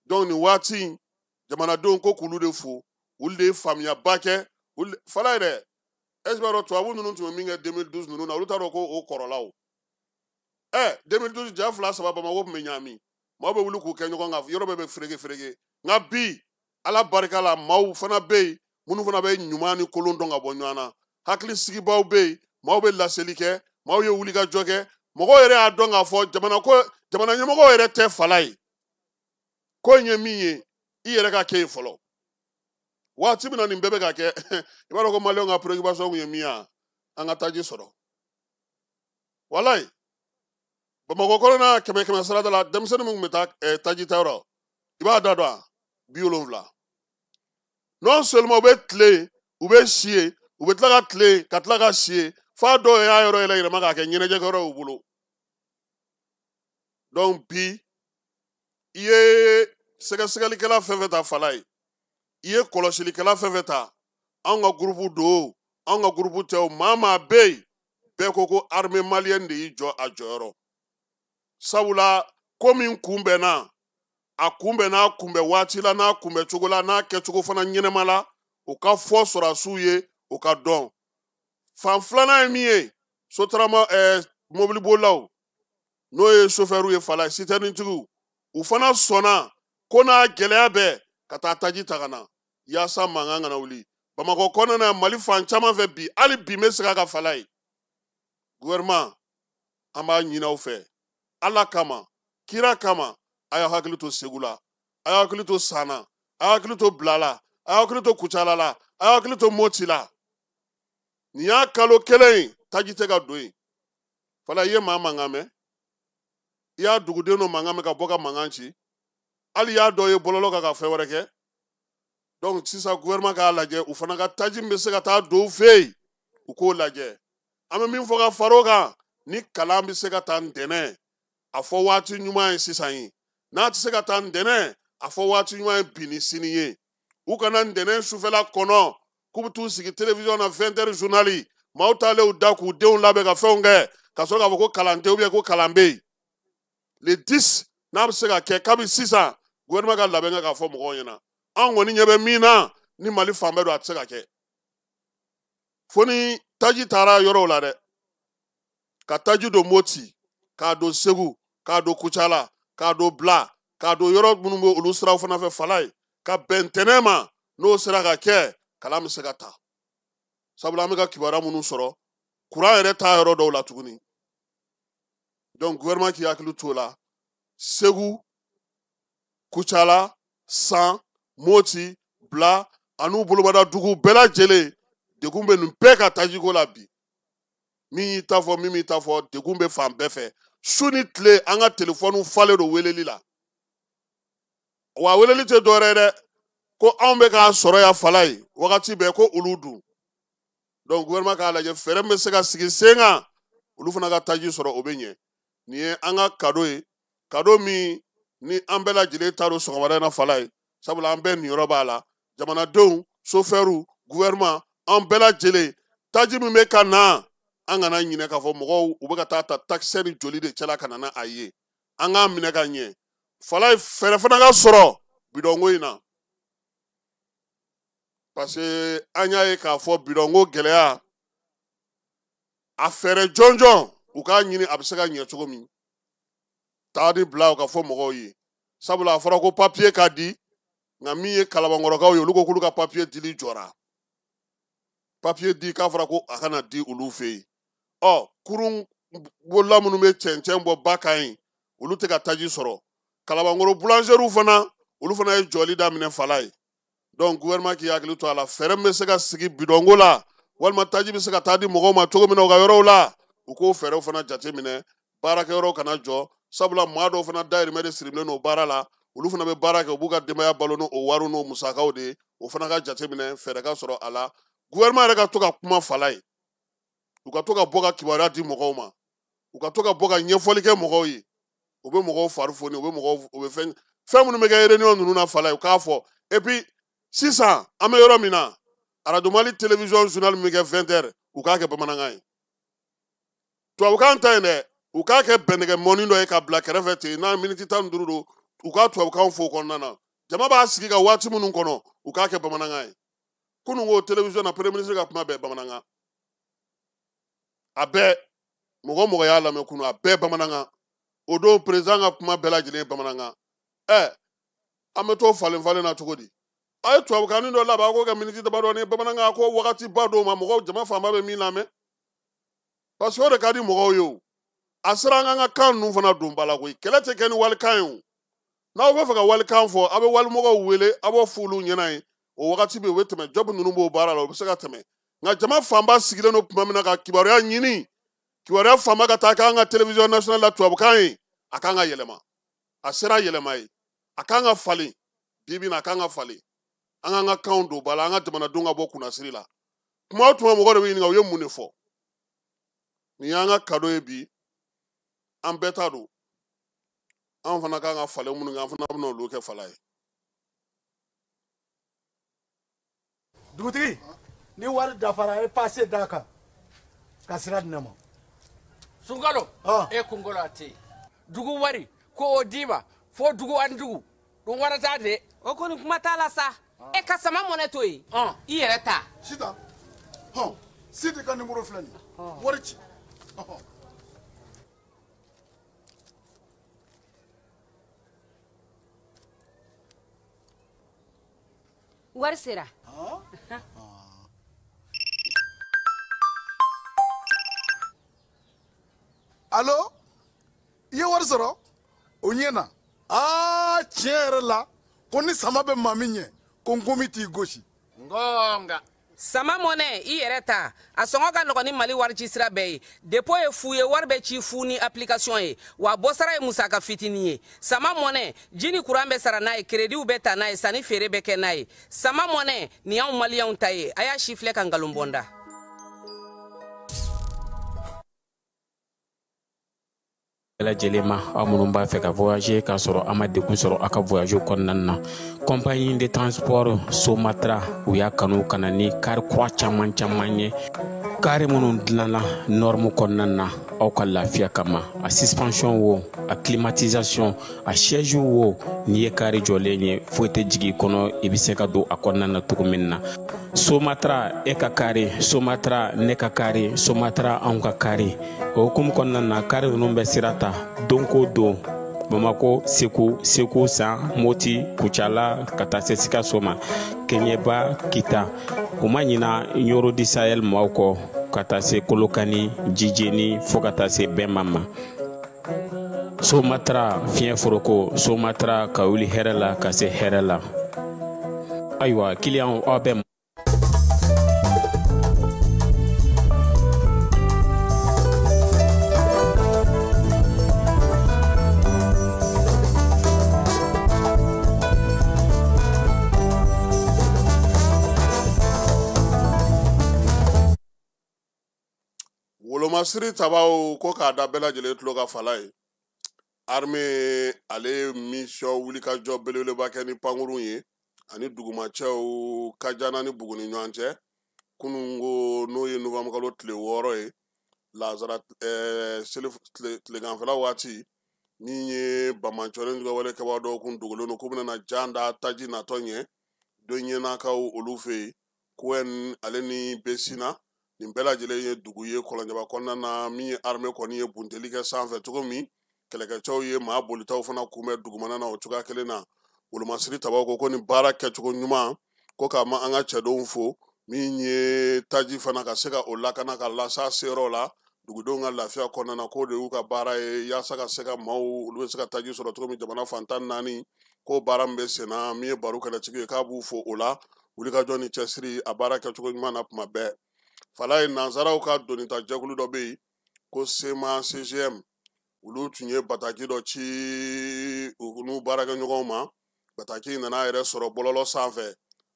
Donc nin waati in, jamanadenw ko k'olu de fo, olu de ye faamuyaba kɛ. Fala yɛrɛ, est ce que b'a dɔn tubabu ninnu tun bɛ min kɛ 2012 ninnu na, olu t'a dɔn ko o kɔrɔla o. 2012 ja 2 3 Bamakɔ tun bɛ ɲaami, maaw bɛ wuli k'u kɛ ɲɔgɔn kan, yɔrɔ bɛɛ bɛ fereke fereke. Nka bi Ala barika la, maaw fana bɛ yen minnu fana bɛ ɲuman ni kolon dɔn ka bɔ ɲɔgɔn na. Hakili sigibaw bɛ yen, maaw bɛ laseli kɛ, maaw ye wulikajɔ kɛ, mɔgɔw yɛrɛ y'a dɔn k'a fɔ jamana ko jamana ɲɛmɔgɔw yɛrɛ tɛ fala ye. Ko in ye min ye, i yɛrɛ ka kɛ yen fɔlɔ. Waati min na nin bɛɛ bɛ ka kɛ, i b'a dɔn ko maliyɛnw ka préoccupation kun ye min ye, an ka taji sɔrɔ. Walayi, Bamakɔ kɔnɔna 100 100 sarada la, denmisɛnnin min tun bɛ taa taji tayɔrɔ, i b'a da dɔn a 70. Non seulement u bɛ tile, u bɛ si yen, u bɛ tila ka tile ka tila ka si yen, f'a dɔw y'a yɔrɔ yɛrɛ yɛlɛma k'a kɛ ɲɛnajɛkɛyɔrɔ y'u bolo. Donc bi, i ye sɛgɛsɛgɛlikɛla fɛn fɛn ta Fala ye, i ye kɔlɔsilikɛla fɛn fɛn ta, anw ka groupe don, anw ka groupe tɛ o, maa maa bɛ yen, bɛɛ ko ko armée malienne de y'i jɔ a jɔyɔrɔ. Sabula ko min kunbɛnna, a kunbɛnna a kunbɛn waati la, n'a kunbɛn cogo la, n'a kɛcogo fana ɲɛnɛma la, o ka fɔ sɔrɔdasiw ye, o ka dɔn. Fan filanan ye min ye, sotarama mobilibolilaw, n'o ye sofɛriw ye Fala ye, sitɛrinitigiw, u fana sɔnna ko n'a gɛlɛya bɛɛ ka taa taji ta ka na, yaasa mankan kana wuli. Bamakɔ kɔnɔna na, Mali fan caman fɛ bi, hali bi n bɛ segin a kan Fala ye. Gouvernement, an b'a ɲini aw fɛ, Ala kama, kira kama, a y'aw hakili to Segu la, a y'aw hakili to San na, a y'aw hakili to Bila la, a y'aw hakili to Kucala la, a y'aw hakili to Moti la. Nin y'a kalo kelen ye, taji tɛ ka don yen. Fala, i ye maa mankan mɛn, i y'a duguden dɔ mankan mɛn ka bɔ ka mankan ci, hali i y'a dɔ ye bɔlɔlɔ kan ka fɛn wɛrɛ kɛ. Donc sisan gouvernement k'a lajɛ, u fana ka taji min bɛ se ka taa don u fɛ yen, u k'o lajɛ. An bɛ min fɔ ka far'o kan, ni kalan bɛ se ka taa ntɛnɛn, a fɔ waati ɲuman ye sisan ye. N'a tɛ se ka taa ntɛnɛn, a fɔ waati ɲuman ye bi ni sini ye. U kana ntɛnɛn sufɛla kɔnɔ k'u bɛ t'u sigi télévision na 20 heures journal, maaw taalen u da k'u denw labɛn ka fɛnw kɛ, ka sɔrɔ k'a fɔ ko kalan tɛ ou bien ko kalan bɛ yen. Le 10 n'a bɛ se ka kɛ kabi sisan, gouvernement ka labɛn kɛ k'a fɔ mɔgɔw ɲɛna. Anw kɔni ɲɛ bɛ min na, ni Mali fan bɛɛ don, a tɛ se ka kɛ. Fo ni taji taara yɔrɔw la dɛ, ka taji don Moti, k'a don Segu, k'a don Kucala, k'a don Bila, k'a don yɔrɔ minnu bɛ olu siraw fana fɛ Fala ye, ka bɛn ntɛnɛn ma, n'o sera ka kɛ, kalan bɛ se ka ta. Sabula an bɛ ka kibaruya minnu sɔrɔ, kuran yɛrɛ t'a yɔrɔ dɔw la tuguni. Donc gouvernement k'i hakili t'o la. Segu, Kucala, San, Moti, Bila, an'u bolobada dugu bɛɛ lajɛlen, degun bɛ nin bɛɛ ka tajiko la bi. Min y'i ta fɔ, min m'i ta fɔ, degun bɛ fan bɛɛ fɛ. Su ni tile, an ka telefɔniw falen don weleli la. Wa weleli tɛ dɔwɛrɛ ye dɛ, ko anw bɛ k'a sɔrɔ yan Fala ye wagati bɛɛ, ko olu dun. Donc gouvernement k'a lajɛ, fɛɛrɛ min bɛ se ka sigi sen kan, olu fana ka taji sɔrɔ, o bɛ ɲɛ. Nin ye an ka cadeau ye, cadeau min ni an bɛɛ lajɛlen ta don sɔgɔmada in na Fala ye, sabula an bɛɛ niyɔrɔ b'a la. Jamanadenw, sofɛriw, gouvernement, an bɛɛ lajɛlen, taji min bɛ ka na, an kana ɲinɛ k'a fɔ mɔgɔw u bɛ ka taa ta takisɛ ni joli de cɛla ka na n'a ye. An k'a minɛ ka ɲɛ. Fala ye, fɛɛrɛ fana ka sɔrɔ bidɔnko in na, parce que an y'a ye k'a fɔ bidɔnko gɛlɛya, a fɛɛrɛ jɔnjɔn u k'a ɲini a bɛ se ka ɲɛ cogo min. Taa ni bila u ka fɔ mɔgɔw ye, sabula a fɔra ko papiye ka di, nka min ye Kalabankɔrɔkaw ye, olu ko k'olu ka papiye dili jɔra. Papiye di k'a fɔra ko a kana di olu fɛ yen. Ɔ kurun bolila minnu bɛ cɛncɛn bɔ ba kan yen, Olu tɛ ka taji sɔrɔ. Kalabankɔrɔ boulangerie fana, olu fana ye jɔli daminɛ fala ye. Donc gouvernement k'i hakili to a la, fɛɛrɛ min bɛ se ka sigi bidɔnko la walima taji bɛ se ka taa di mɔgɔw ma cogo min na u ka yɔrɔw la, u k'o fɛɛrɛw fana jateminɛ. Baarakɛyɔrɔw kana jɔ, sabula maa dɔw fana dayirimɛ de sirilen don baara la, olu fana bɛ baara kɛ, u b'u ka denbaya balo n'o wariw n'o musakaw de ye. O fana ka jateminɛ, fɛɛrɛ ka sɔrɔ a la. Gouvernement yɛrɛ ka to ka kuma fala ye, u ka to ka bɔ ka kibaruya di mɔgɔw ma, u ka to ka bɔ ka ɲɛfɔli kɛ mɔgɔw ye. U bɛ mɔgɔw fari foni, u bɛ mɔgɔw, u bɛ fɛn fɛn minnu bɛ kɛ réunion ninnu na fala ye, u k'a fɔ. Et puis sisan an bɛ yɔrɔ min na, Radio Mali télévision journal min bɛ kɛ 20 heures, u k'a kɛ bamanankan ye. Tubabukan ta yen dɛ, u k'a kɛ bɛnɛgɛ mɔni dɔ ye ka bila kɛrɛfɛ ten, n'a miniti 15 don, u k'a tubabukan fɔ o kɔnɔna na. Jama b'a sigi ka waati minnu kɔnɔ, u k'a kɛ bamanankan ye. Kunun ko télévision na, premier ministre ka kuma bɛɛ bamanankan. A bɛɛ, mɔgɔ mɔgɔ y'a lamɛn kunun, a bɛɛ bamanankan. O don président ka kuma bɛɛ lajɛlen ye bamanankan. An bɛ t'o falen falen na cogo di? A ye tubabukanni dɔ labɛn, a k'o kɛ miniti damadɔ ni bamanankan, ko wagati ba dɔw ma, mɔgɔw jama fanba bɛ min lamɛn. Parce que o de ka di mɔgɔw ye o. A sera an ka kan ninnu fana don ba la koyi. Kɛlɛ tɛ kɛ ni walikan ye o. N'aw bɛ fɛ ka walikan fɔ, aw bɛ walimɔgɔw wele, aw b'o f'olu ɲɛna ye. O wagati bɛ yen, u bɛ tɛmɛ, job ninnu b'o baara la, u bɛ se ka tɛmɛ. Nka jama fanba sigilen don tuma min na ka kibaruya ɲini, kibaruya fanba ka taa k'an ka télévision nationale la tubabukan ye, a kan ka yɛlɛma. A sera yɛlɛma ye. A kan ka falen. Bi bi in na, a kan ka falen. An k'an ka kanw don ba la, an ka jamanadenw ka bɔ kunnasiri la. Kuma o tuma mɔgɔ de bɛ ɲininka u ye mun de fɔ. Nin y'an ka cadeau ye bi, an bɛɛ ta don. An fana kan ka falen minnu kɛ, an fana bɛna olu kɛ fala ye. Dugutigi, ni wari dafara, a ye passe d'a kan ka sira di ne ma. Sunkalo, e kunkolo a tɛ yen. Dugu wari ko o d'i ma fo dugu ani dugu, dun wara t'a de. O kɔni kuma t'a la sa. E ka sama mɔnɛ to yen. I yɛrɛ ta. Sitan, hɔn, Sidi ka numéro filɛ nin ye. Wari ci. Wari sera. Allo, i ye wari sɔrɔ? O ɲɛna. Aa, tiɲɛ yɛrɛ la, ko ni sama bɛ maa min ɲɛ, ko nkomi t'i gosi. Ngonga. Sama mɔnɛ, i yɛrɛ ta. A sɔngɔ ka nɔgɔn ni Mali wari ci sira bɛɛ ye. Dépôt ye fu ye, wari bɛ ci fu ni application ye. Wa bɔsara ye musaka fitinin ye. Sama mɔnɛ, ji ni courant bɛ sara n'a ye, crédit bɛ ta n'a ye, sanni feere bɛ kɛ n'a ye. Sama mɔnɛ, nin y'anw maliyɛnw ta ye. A y'a si filɛ ka nkalon bɔ n da. Lajɛlen ma, aw minnu b'a fɛ ka voyager k'a sɔrɔ a ma degun sɔrɔ a ka voyage kɔnɔna na, compagnie de transport Somatra u y'a kanu ka na ni car kura caman caman ye, car minnu dilanna norme kɔnɔna na aw ka lafiya kama. A suspension wo, a climatisation, a siège wo, n'i ye car jɔlen ye foyi tɛ jigin i kɔnɔ, i bɛ se ka don a kɔnɔna na cogo min na. Somatra e ka kari, Somatra ne ka kari, Somatra anw ka kari. O hukumu kɔnɔna na, kari ninnu bɛ sira ta don ko don, Bamako, Segu, Segu San, Moti, Kucala ka taa se Sikaso ma, Keɲeba, Kita. U ma ɲina Ɲoro di Sahel maaw kɔ ka taa se Kolokani, Jijeni fo ka taa se Bɛnba ma. Somatra fiɲɛ foroko, Somatra ka wuli hɛrɛ la ka se hɛrɛ la. Ayiwa, kiliyanw aw bɛ Wolomasiri tabaw ko k'a da bɛɛ lajɛlen tulo ka fala ye. Armée ale mission wulikajɔ belebeleba kɛ ni pankurun ye ani dugumacɛw Kajana ni Buguni ɲɔgɔn cɛ. Kunun ko n'o ye novembre kalo tile 6 ye, lazara seli tileganfɛla waati, min ye bamancɔlen wale kɛbaa dɔw kun dogolen don k'u bɛna na jan da taji natɔ ɲɛ don ɲɛnakaw olu fɛ yen. Kouɛn ale ni Besina, nin bɛɛ lajɛlen ye dugu ye kɔlɔnjɛba kɔnɔna na, min ye armée kɔni ye bunteli kɛ sanfɛ cogo min, kɛlɛkɛcɛw ye maa bolitaw fana kunbɛn dugumana na o cogoya kelen na. Wolomasiri tabaw ko ko nin baara kɛcogo ɲuman, ko k'a ma an ka cɛdenw fo, min ye taji fana ka se ka o lakana ka lasa seyɔrɔ la. Dugudenw ka lafiya kɔnɔna na, k'o de y'u ka baara ye, yaasa ka se ka maaw olu bɛ se ka taji sɔrɔ cogo min jamana fan 14. Ko baara min bɛ sen na, min ye baro kɛlɛtigi ye, k'a b'u fo o la wulikajɔ ni cɛsiri a baara kɛcogo ɲuman na tuma bɛɛ. Falaye, nansaraw ka donita jɛkulu dɔ bɛ yen ko CMA CGM, olu tun ye bataki dɔ ci u n'u baarakɛɲɔgɔnw ma. Bataki nana a yɛrɛ sɔrɔ bɔlɔlɔ sanfɛ.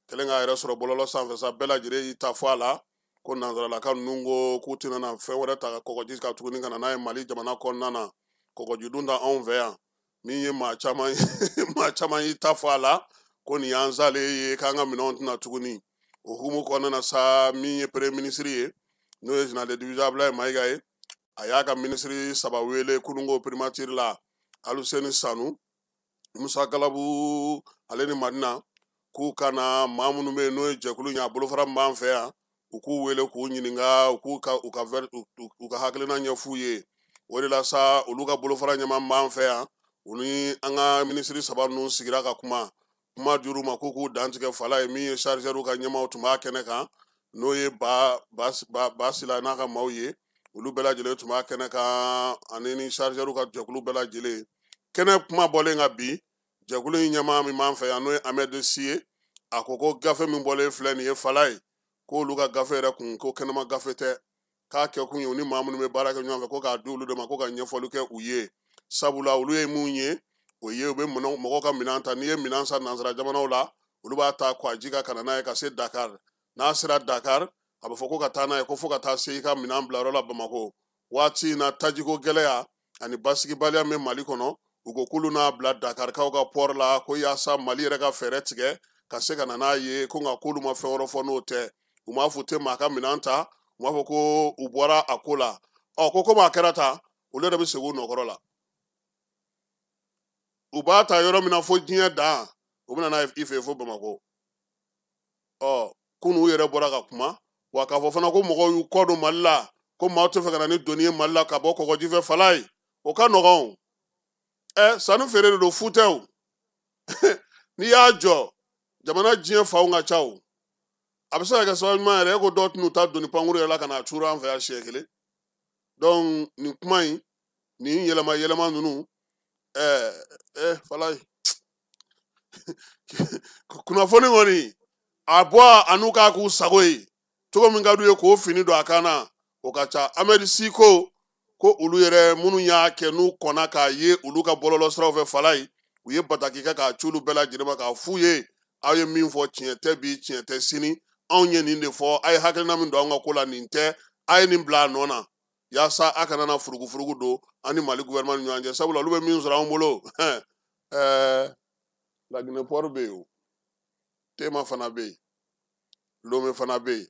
Kɛlen k'a yɛrɛ sɔrɔ bɔlɔlɔ sanfɛ sa, bɛɛ lajɛlen y'i ta fɔ a la ko nansaralaka ninnu ko k'u tɛna na fɛn wɛrɛ ta ka kɔgɔji kan tuguni ka na n'a ye Mali jamana kɔnɔna na. Kɔgɔji dun ta anw fɛ yan, min ye maa caman maa caman y'i ta fɔ a la ko nin y'an salen ye, k'an ka minɛnw tɛna tuguni. O hukumu kɔnɔna na sa, min ye premier ministre ye, n'o ye général de division Abdoulaye Maïga ye, a y'a ka ministre 3 wele kununko primature la, Aluseni Sanu, Musa Galabu ale ni Madina, k'u ka na maa minnu bɛ yen n'o ye jɛkulu ye, a bolofara min b'an fɛ yan, u k'u wele k'u ɲininka, u k'u ka u ka u ka hakilina ɲɛf'u ye. O de la sa, olu ka bolofara ɲɛmaa min b'an fɛ yan, u ni an ka minisiri 3 ninnu sigira ka kuma. Kuma dir'u ma k'u k'u dantigɛ. Falaye, min ye chargeur ka ɲɛmaaw tun b'a kɛnɛ kan, n'o ye Ba Sila n'a ka maaw ye, olu bɛɛ lajɛlen tun b'a kɛnɛ kan, ani ni chargeur ka jɛkulu bɛɛ lajɛlen. Kɛnɛ kuma bɔlen ka bi, jɛkulu in ɲɛmaa min b'an fɛ yan, n'o ye Ahmed Si ye, a ko ko gafe min bɔlen filɛ nin ye, Falaye, k'olu ka gafe yɛrɛ kun ko kɛnɛma gafe tɛ, k'a kɛ kun ye u ni maa minnu bɛ baara kɛ ɲɔgɔn fɛ, ko k'a di olu de ma ko ka ɲɛfɔli kɛ u ye. Sabula olu ye mun ye, o ye u bɛ mɔgɔw ka minɛn ta. N'i ye minɛn san nansara jamanaw la, olu b'a ta k'a ji ka na n'a ye ka se Dakar. N'a sera Dakar, a bɛ fɔ ko ka taa n'a ye ko fo ka taa se i ka minɛn bilayɔrɔ la Bamakɔ. Waati in na, tajiko gɛlɛya ani basigibaliya min bɛ Mali kɔnɔ, u ko k'olu n'a bila Dakarikaw ka port la, ko yaasa Mali yɛrɛ ka fɛɛrɛ tigɛ ka se ka na n'a ye, ko nka k'olu ma fɛn wɛrɛ fɔ n'o tɛ. U m'a fɔ u tɛ maa ka minɛn ta, u m'a fɔ ko u bɔra a ko la. Ɔ, ko komi a kɛra tan, olu yɛrɛ bɛ segin u nɔkɔrɔ la. U b'a ta yɔrɔ min na fo diɲɛ dan, u bɛ na n'a ye i fɛ yen fo Bamakɔ. Ɔ, kunun u yɛrɛ bɔra ka kuma wa k'a fɔ fana ko mɔgɔw y'u kɔ don Mali la, ko maaw tɛ fɛ ka na ni doni ye Mali la ka bɔ kɔgɔji fɛ. Falaye, o ka nɔgɔn o. Sanni feere de don, fu tɛ o. N'i y'a jɔ jamana diɲɛ fanw ka ca o, a bɛ se ka kɛ sababu ɲuman yɛrɛ e ko dɔw tɛn'u ta doni pankuru yɛrɛ la ka na curu an fɛ yan siɲɛ kelen. Donc nin kuma in, nin yɛlɛma yɛlɛma ninnu, Falaye, kunnafoni kɔni a bɔ a n'u k'a k'u sago ye cogo min ka d'u ye k'o fini don a kan na, o ka ca. Ahmed Si ko ko olu yɛrɛ minnu y'a kɛ n'u kɔnna k'a ye olu ka bɔlɔlɔ siraw fɛ, Falaye, u ye bataki kɛ k'a ci olu bɛɛ lajɛlen ma k'a f'u ye, aw ye min fɔ tiɲɛ tɛ bi, tiɲɛ tɛ sini, anw ye nin de fɔ, a ye hakilina min don anw ka ko la nin tɛ, a ye nin bila a nɔ na, yaasa a kana na furugufurugu don an ni Mali gouvernement ni ɲɔgɔn cɛ. Sabula olu bɛ min sɔrɔ anw bolo, Laginɛ port bɛ yen o, Tema fana bɛ yen, Lome fana bɛ yen,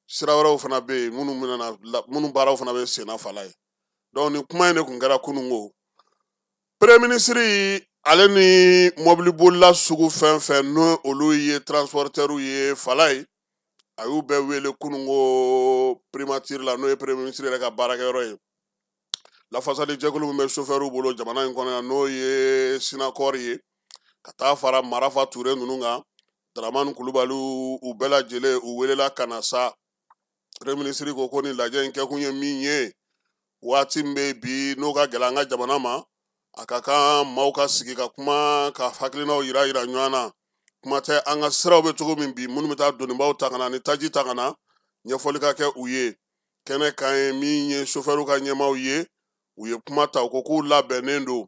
sira wɛrɛw fana bɛ yen minnu bɛna na, minnu baaraw fana bɛ sen na, Falaye. Donc nin kuma in de tun kɛra kunun ko. Premier ministre ale ni mɔbilibolila sugu fɛn fɛn n'o olu ye transporteur ye, Falaye, a y'u bɛɛ wele kunun ko primature la, n'o ye premier ministre yɛrɛ ka baarakɛyɔrɔ ye. Lafasali jɛkulu min bɛ chauffeur bolo jamana in kɔnɔ yan, n'o ye Sinakɔri ye, ka taa fara Marafa Ture ninnu kan, Dramane Kulubali, u bɛɛ lajɛlen u welela ka na sa. Premier ministre ko ko nin lajɛ in kɛkun ye min ye, waati min bɛ bi n'o ka gɛlɛn an ka jamana ma, a ka kan maaw ka sigi ka kuma ka hakilinaw yira yira ɲɔgɔn na. Kuma tɛ an ka siraw bɛ cogo min bi, minnu bɛ taa donibaw ta ka na ni taji ta ka na, ɲɛfɔli ka kɛ u ye. Kɛnɛ kan ye min ye chauffeur ka ɲɛmaaw ye, u ye kuma ta, u ko k'u labɛnnen don.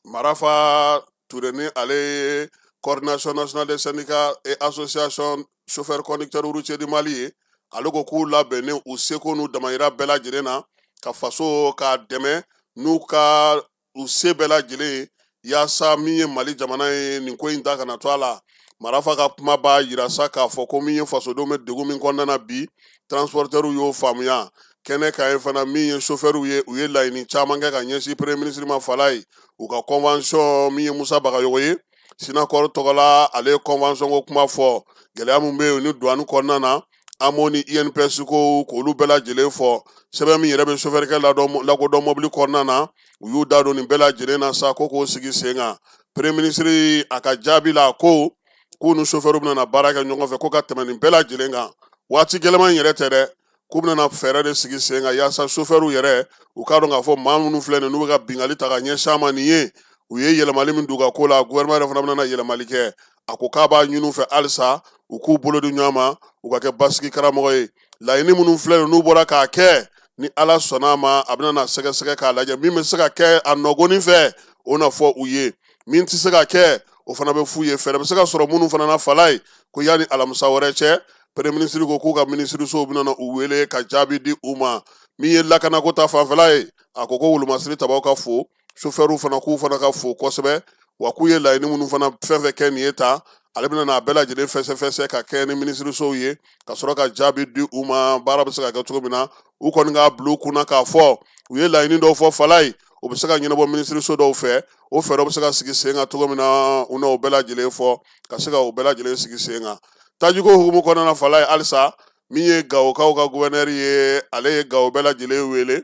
Marafa Ture ni ale ye coordination nationale des syndicats et association chauffeurs conducteurs routiers du Mali ye, ale ko k'u labɛnnen u seko n'u damayira bɛɛ lajɛlen na ka faso k'a dɛmɛ n'u ka u se bɛɛ lajɛlen ye, yaasa min ye Mali jamana ye nin ko in ta kana to a la. Marafa ka kuma b'a yira sa k'a fɔ ko min ye fasodenw bɛ degun min kɔnɔna na bi, transporteurs y'o faamuya. Kɛnɛ kan ye fana min ye chauffeurs ye, u ye laɲini caman kɛ ka ɲɛsin premier ministre ma, Falaye. U ka convention min ye Musa Bagayogo ye Sinakɔri tɔgɔ la, ale ye convention ko kuma fɔ, gɛlɛya min bɛ yen ni douane kɔnɔna na, AMO ni INPS ko k'olu bɛɛ lajɛlen fɔ. Sɛbɛn min yɛrɛ bɛ chauffeur kɛ lakodɔn mobili kɔnɔna na, u y'u da don nin bɛɛ lajɛlen na sa ko k'o sigi sen kan. Premier ministre a ka jaabi la ko k'u ni chauffeur bɛna na baara kɛ ɲɔgɔn fɛ ko ka tɛmɛ nin bɛɛ lajɛlen kan. Waati gɛlɛman in yɛrɛ tɛ dɛ, K'u bɛna fɛɛrɛ de sigi sen kan yaasa sofɛriw yɛrɛ u k'a dɔn k'a fɔ maa minnu filɛ nin n'u bɛ ka binkanni ta ka ɲɛsin a ma nin ye, u ye yɛlɛmali min don u ka ko la, gouvernement yɛrɛ fana bɛna yɛlɛmali kɛ. A ko k'a b'a ɲini u fɛ halisa u k'u bolo di ɲɔgɔn ma, u ka kɛ basigi karamɔgɔ ye. Laɲini minnu filɛ nin n'u bɔra k'a kɛ, ni Ala sɔnna a ma, a bɛna na sɛgɛsɛgɛ k'a lajɛ min bɛ se ka kɛ a nɔgɔnin fɛ, o na fɔ u ye, min tɛ se ka kɛ o fana bɛ f'u ye. Fɛɛrɛ bɛ se ka sɔrɔ minnu fana na fala ye ko yanni alamisa wɛrɛ cɛ, premier ministre ko k'u ka minisirisow bɛna na u wele ka jaabi di u ma. Min ye lakanako ta fanfɛla ye, a ko ko wolomasiri tabaw ka fo, sofɛriw fana k'u fana ka fo kosɛbɛ, wa k'u ye laɲini minnu fana fɛn fɛn kɛ nin ye ta, ale bɛna n'a bɛɛ lajɛlen fɛsɛfɛsɛ ka kɛ ni minisirisow ye ka sɔrɔ ka jaabi di u ma, baara bɛ se ka kɛ cogo min na. U kɔni k'a bila u kunna k'a fɔ u ye laɲini dɔw fɔ fala ye, o bɛ se ka ɲɛnabɔ minisiriso dɔw fɛ, o fɛɛrɛ bɛ se ka sigi sen kan cogo min na, u n'o bɛɛ lajɛlen fɔ ka se ka o bɛɛ lajɛlen sigi sen kan. Tajiko hukumu kɔnɔna na fala ye halisa, min ye Gawokaw ka gouverneur ye, ale ye Gawo bɛɛ lajɛlen wele,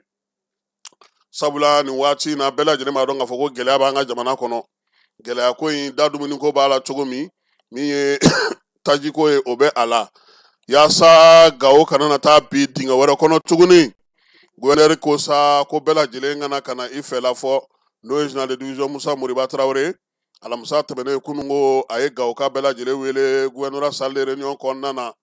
sabula nin waati in na bɛɛ lajɛlen b'a dɔn k'a fɔ ko gɛlɛya b'an ka jamana kɔnɔ. Gɛlɛya ko in da dumuniko b'a la cogo min, min ye tajiko ye o bɛ a la, yaasa Gawo kana na taa bi dingɛ wɛrɛ kɔnɔ tuguni. Gouverneur ko sa ko bɛɛ lajɛlen kana ka na i fɛla fɔ, n'o ye général de division Musa Moriba Tarawele. Alamisa tɛmɛnen kunun ko a ye Gawoka bɛɛ lajɛlen wele gouvernorat salle de réunion kɔnɔna na.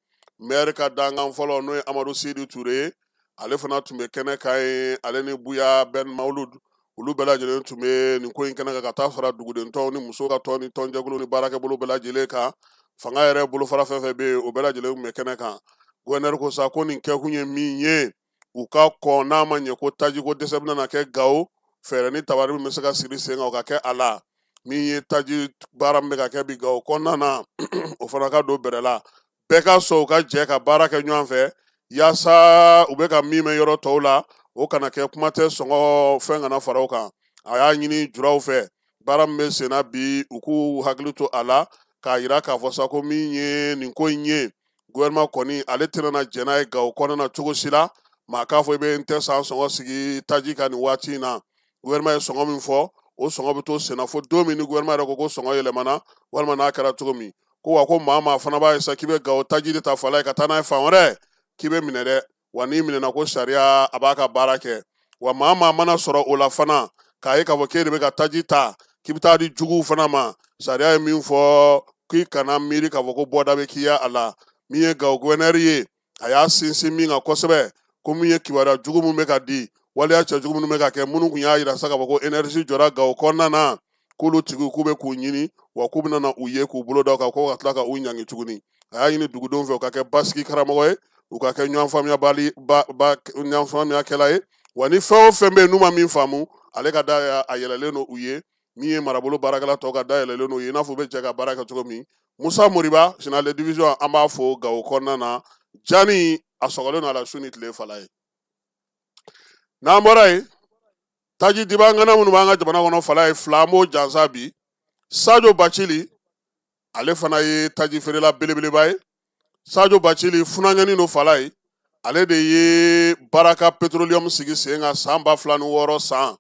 Maire ka dankan fɔlɔ n'o ye Amadu Sidi Ture ye, ale fana tun bɛ kɛnɛ kan ye, ale ni Buya Ben Mawulud, olu bɛɛ lajɛlen tun bɛ nin ko in kɛnɛ kan ka taa fara duguden tɔnw ni musow ka tɔn ni tɔnjɛkulu ni baarakɛbolo bɛɛ lajɛlen kan. Fanga yɛrɛ bolofara fɛn fɛn bɛ yen, o bɛɛ lajɛlen tun bɛ kɛnɛ kan. Gouverneur ko sa ko nin kɛkun ye min ye, u ka kɔn n'a ma ɲɛ ko tajiko dɛsɛ bɛna na kɛ Gawo, fɛɛrɛ ni tabari min bɛ se ka siri sen kan o ka kɛ a la. Min ye taji baara min bɛ ka kɛ bi Gawo kɔnɔna na, o fana ka don bɛrɛ la. Bɛɛ ka sɔn u ka jɛ ka baara kɛ ɲɔgɔn fɛ yaasa u bɛ ka min mɛn yɔrɔ tɔw la, o kana kɛ kuma tɛ sɔngɔ fɛn kana fara o kan. A y'a ɲini juraw fɛ, baara min bɛ sen na bi, u k'u hakili to a la k'a yira k'a fɔ sa ko min ye nin ko in ye, gouvernement kɔni ale tɛna na jɛn n'a ye Gawo kɔnɔna na cogo si la. Maa k'a fɔ i bɛ n tɛ san sɔngɔ sigi taji kan nin waati in na. Gouvernement ye sɔngɔ min fɔ, o sɔngɔ bɛ to sen na fo don min ni gouvernement yɛrɛ ko ko sɔngɔ yɛlɛmana walima n'a kɛra cogo min. Ko wa ko maa maa fana b'a ye sa k'i bɛ Gawo taji de ta fala ye ka taa n'a ye fan wɛrɛ, k'i bɛ minɛ dɛ, wa n'i minɛna ko sariya a b'a ka baara kɛ. Wa maa maa mana sɔrɔ o la fana k'a ye k'a fɔ k'e de bɛ ka taji ta k'i bɛ taa di juguw fana ma, sariya ye min fɔ k'i kana miiri k'a fɔ ko bɔda bɛ k'i ya a la. Min ye Gawo gouverneur ye, a y'a sinsin min kan kosɛbɛ, ko min ye kibaruya jugu min bɛ ka di, waleya cɛjugu minnu bɛ ka kɛ, minnu tun y'a yira sa k'a fɔ ko énergie jɔra Gawo kɔnɔna na, k'olu tigiw k'u bɛ k'u ɲini, wa k'u bɛna na u ye k'u bolo da u kan ko ka tila ka u ɲangi tuguni. A y'a ɲini dugudenw fɛ u ka kɛ basigi karamɔgɔ ye, u ka kɛ ɲɔgɔn faamuyabali ba ba ɲɔgɔn faamuyakɛla ye, wa ni fɛn o fɛn bɛ yen n'u ma min faamu, ale ka da a yɛlɛlen don u ye. Min ye marabolo baarakɛla tɔw ka da yɛlɛlen don u ye, i n'a fɔ u bɛ jɛ ka baara kɛ cogo min. Musa Moriba, général de division, an b'a fo Gawo kɔnɔna na. Jani a sɔgɔlen don a la su ni tile fala ye. N'an bɔra yen, taji dibangana minnu b'an ka jamana kɔnɔ fala ye fila, an b'o jansa bi. Sajo Bacili, ale fana ye taji feerela belebeleba ye. Sajo Bacili funankɛnin don fala ye, ale de ye Baraka Petroleum sigi sen kan san 2006 san.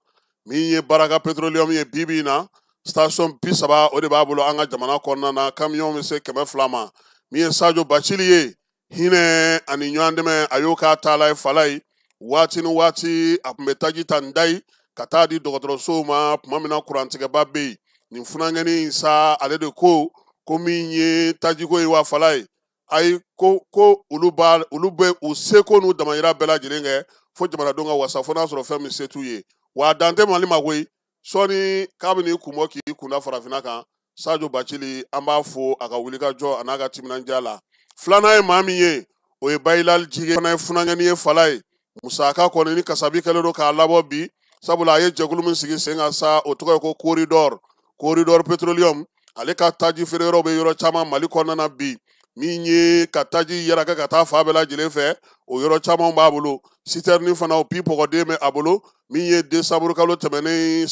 Min ye Baraka Petroleum ye bi bi in na, station 30 o de b'a bolo an ka jamana kɔnɔna na, camion bɛ se 200 ma. Min ye Sajo Bacili ye, hinɛ ani ɲɔgɔn dɛmɛ a y'o k'a taala ye fala ye. Waati ni waati a tun bɛ taji ta Ndayi ka taa di dɔgɔtɔrɔsow ma tuma min na kurantigɛba bɛ yen. Nin funankɛnin in sa, ale de ko ko min ye tajiko ye wa fala ye, ayi ko ko olu b'a olu bɛ u seko n'u damayira bɛɛ lajɛlen kɛ fo jamanadenw ka wasa, fo n'a sɔrɔ fɛn min se t'u ye. Wa a dan tɛ Mali ma koyi, sɔɔni k'a bɛ n'i kun bɔ k'i kunda farafinna kan. Sajo Bacili, an b'a fo a ka wulikajɔ a n'a ka timinandiya la. Filanan ye maa min ye, o ye Bayilali Jige, fana ye funankɛnin ye fala ye. Musaka kɔni ni kasabi kɛlen don k'a labɔ bi, sabula a ye jɛkulu min sigi sen kan sa, o tɔgɔ ye ko Corridor, Corridor Petroleum. Ale ka taji feere yɔrɔ bɛ yɔrɔ caman Mali kɔnɔna na bi. Min ye ka taji yɛrɛkɛ ka taa fan bɛɛ lajɛlen fɛ, o yɔrɔ caman b'a bolo. Sitɛrini fana o pipɔgɔden bɛ a bolo. Min ye desanburu kalo tɛmɛnen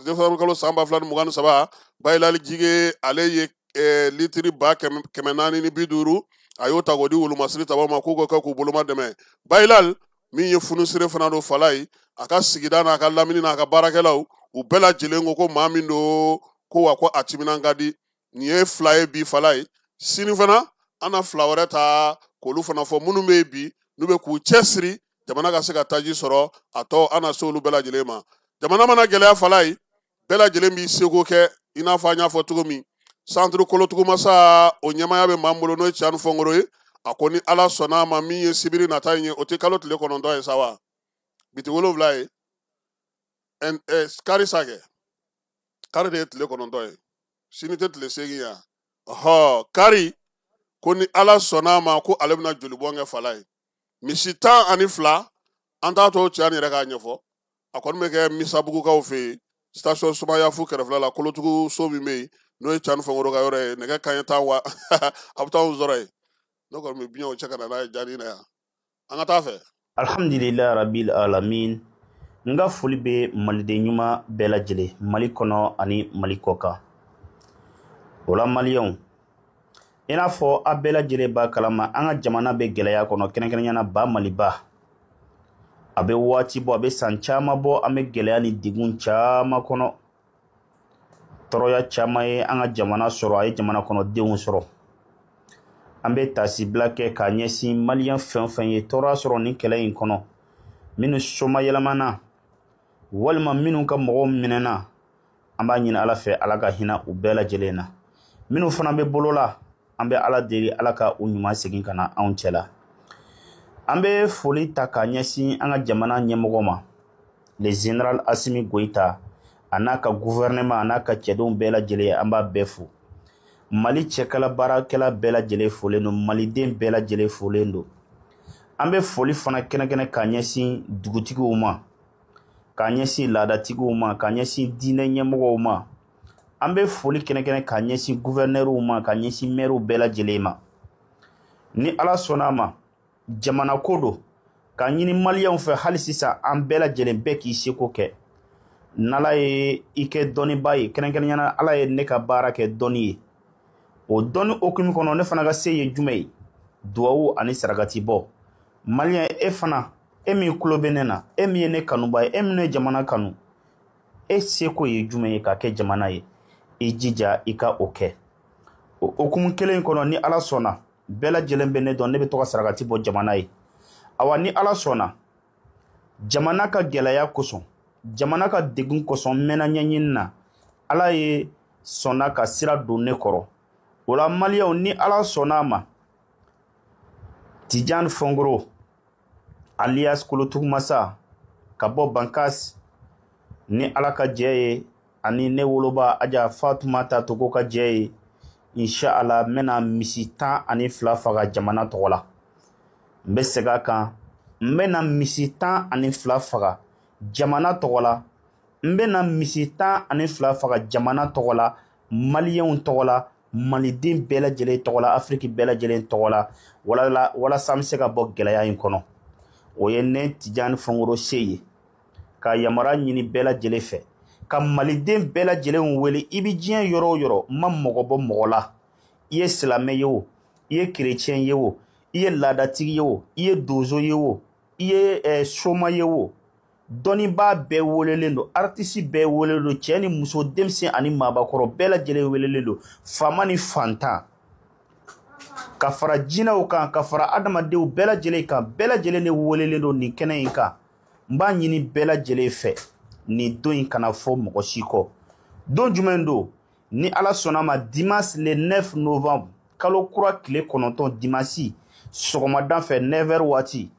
desanburu kalo san 2023, Bayilali Jige ale ye litiri 450,000 a y'o ta k'o di wolomasiri tabaw ma k'u ka kɛ k'u boloma dɛmɛ. Bayilali min ye funisire fana don fala ye, a ka sigida n'a ka lamini n'a ka baarakɛlaw u bɛɛ lajɛlen ko ko maa min don ko wa ko a timinan ka di. Nin ye fila ye bi fala ye, sini fana an na fila wɛrɛ ta k'olu fana fɔ minnu bɛ yen bi N'u bɛ k'u cɛsiri jamana ka se ka taji sɔrɔ, a tɔ an na se olu bɛɛ lajɛlen ma. Jamana mana gɛlɛya fala ye, bɛɛ lajɛlen b'i seko kɛ. I n'a fɔ an y'a fɔ cogo min, centre kolotugumasa o ɲɛmaaya bɛ maa min bolo, n'o ye Cani Fɔnkoro ye. A ko ni Ala sɔnna a ma, min ye sibiri nata in ye, o tɛ kalo tile 9 ye sa wa, bi tɛ 7 ye, kari sa kɛ, kari de ye tile 9 ye, sini tɛ tile 8 ye. Ɔhɔ, kari ko ni Ala sɔnna a ma, ko ale bɛna jolibɔn kɛ fala ye, misi 12. An t'a to Cani yɛrɛ k'a ɲɛfɔ. A kɔni bɛ kɛ Misabugukaw fɛ yen, station Sumayafu kɛrɛfɛla la, kolotugu so min bɛ yen, n'o ye Cani Fɔnkoro ka yɔrɔ ye. Nɛgɛ kanɲɛ 10 wa, a bɛ taa anw sɔrɔ yen. Ne kɔni bɛ biɲɛw cɛ ka na n'a ye jani na yan. An ka taa fɛ. Alhamdulilayi rabil alamin. N ka foli bɛ maliden ɲuman bɛɛ lajɛlen, Mali kɔnɔ ani Mali kɔ kan. O la maliyɛnw, i n'a fɔ a bɛɛ lajɛlen b'a kalama, an ka jamana bɛ gɛlɛya kɔnɔ, kɛrɛnkɛrɛnnenya la ba Maliba. A bɛ waati bɔ, a bɛ san caman bɔ, an bɛ gɛlɛya ni degun caman kɔnɔ. Tɔɔrɔya caman ye an ka jamana sɔrɔ, a ye jamana kɔnɔdenw sɔrɔ. An bɛ tasibila kɛ k'a ɲɛsin maliyɛn fɛn o fɛn ye tɔɔrɔya sɔrɔ nin kɛlɛ in kɔnɔ, minnu somayɛlɛmana walima minnu ka mɔgɔw minɛna, an b'a ɲini Ala fɛ, Ala ka hinɛ u bɛɛ lajɛlen na. Minnu fana bɛ bolo la, an bɛ Ala deli, Ala ka u ɲuman segin ka na anw cɛ la. An bɛ foli ta k'a ɲɛsin an ka jamana ɲɛmɔgɔ ma, le général Assimi Goïta, a n'a ka gouvernement, a n'a ka cɛdenw bɛɛ lajɛlen, an b'a bɛɛ fo. Mali cɛkala baarakɛla bɛɛ lajɛlen folen don, maliden bɛɛ lajɛlen folen don. An bɛ foli fana kɛnɛkɛnɛ k'a ɲɛsin dugutigiw ma, k'a ɲɛsin laadatigiw ma, k'a ɲɛsin diinɛ ɲɛmɔgɔw ma. An bɛ foli kɛnɛkɛnɛ k'a ɲɛsin guvɛrnɛriw ma, k'a ɲɛsin mɛriw bɛɛ lajɛlen ma. Ni Ala sɔnna a ma, jamana ko don, k'a ɲini maliyɛnw fɛ hali sisan, an bɛɛ lajɛlen bɛɛ k'i seko kɛ. N'Ala ye i kɛ dɔnnibaa ye, kɛrɛnkɛrɛnnenya la Ala ye ne ka baara kɛ dɔnni ye, o dɔnni hokumu kɔnɔ, ne fana ka se ye jumɛn ye? Duwawu ani sarakati bɔ. Maliyɛn, e fana, e min tulo bɛ ne na, e min ye ne kanuba ye, e min ye jamana kanu, e seko ye jumɛn ye k'a kɛ jamana ye? I jija i ka o kɛ. O hokumu kelen kɔnɔ, ni Ala sɔnna, bɛɛ lajɛlen bɛ ne dɔn, ne bɛ to ka sarakati bɔ jamana ye. Awa, ni Ala sɔnna, jamana ka gɛlɛya kosɔn, jamana ka degun kosɔn, n mɛnna ɲɛɲini na, Ala ye sɔnna ka sira don ne kɔrɔ. O la maliyɛnw, ni Ala sɔnna a ma, Tidiane Fongoro alias Kolotugumasa ka bɔ Bankas, ni Ala ka jɛ ye, ani ne woloba Aja Fatumata Togo ka jɛ ye, inshallah n bɛna misi 12 faga jamana tɔgɔ la. N bɛ segin a kan, n bɛna misi 12 faga jamana tɔgɔ la. N bɛna misi 12 faga jamana tɔgɔ la, maliyɛnw tɔgɔ la, maliden bɛɛ lajɛlen tɔgɔ la, Afiriki bɛɛ lajɛlen tɔgɔ la, walasa an bɛ se ka bɔ gɛlɛya in kɔnɔ. O ye ne Tidiane Fongoro se ye, ka yamaruya ɲini bɛɛ lajɛlen fɛ, ka maliden bɛɛ lajɛlen wele. I bɛ diɲɛ yɔrɔ o yɔrɔ, n ma mɔgɔ bɔ mɔgɔ la. I ye silamɛ ye o, i ye kerecɛn ye o, i ye laadatigi ye o, i ye donso ye o, i ye soma ye o, dɔnnibaa bɛɛ welelen don, artiste bɛɛ welelen don, cɛ ni muso, denmisɛn ani maabakɔrɔ bɛɛ lajɛlen welelen don, faama ni fantan, ka fara jinɛw kan, ka fara adamadenw bɛɛ lajɛlen kan, bɛɛ lajɛlen de welelen don nin kɛnɛ in kan. N b'a ɲini bɛɛ lajɛlen fɛ, nin don in kana fɔ mɔgɔ si kɔ. Don jumɛn don? Ni Ala sɔnna ma, dimanche le 9 novembre, kalo kura tile 9, dimanche sɔgɔmada fɛ 9h waati,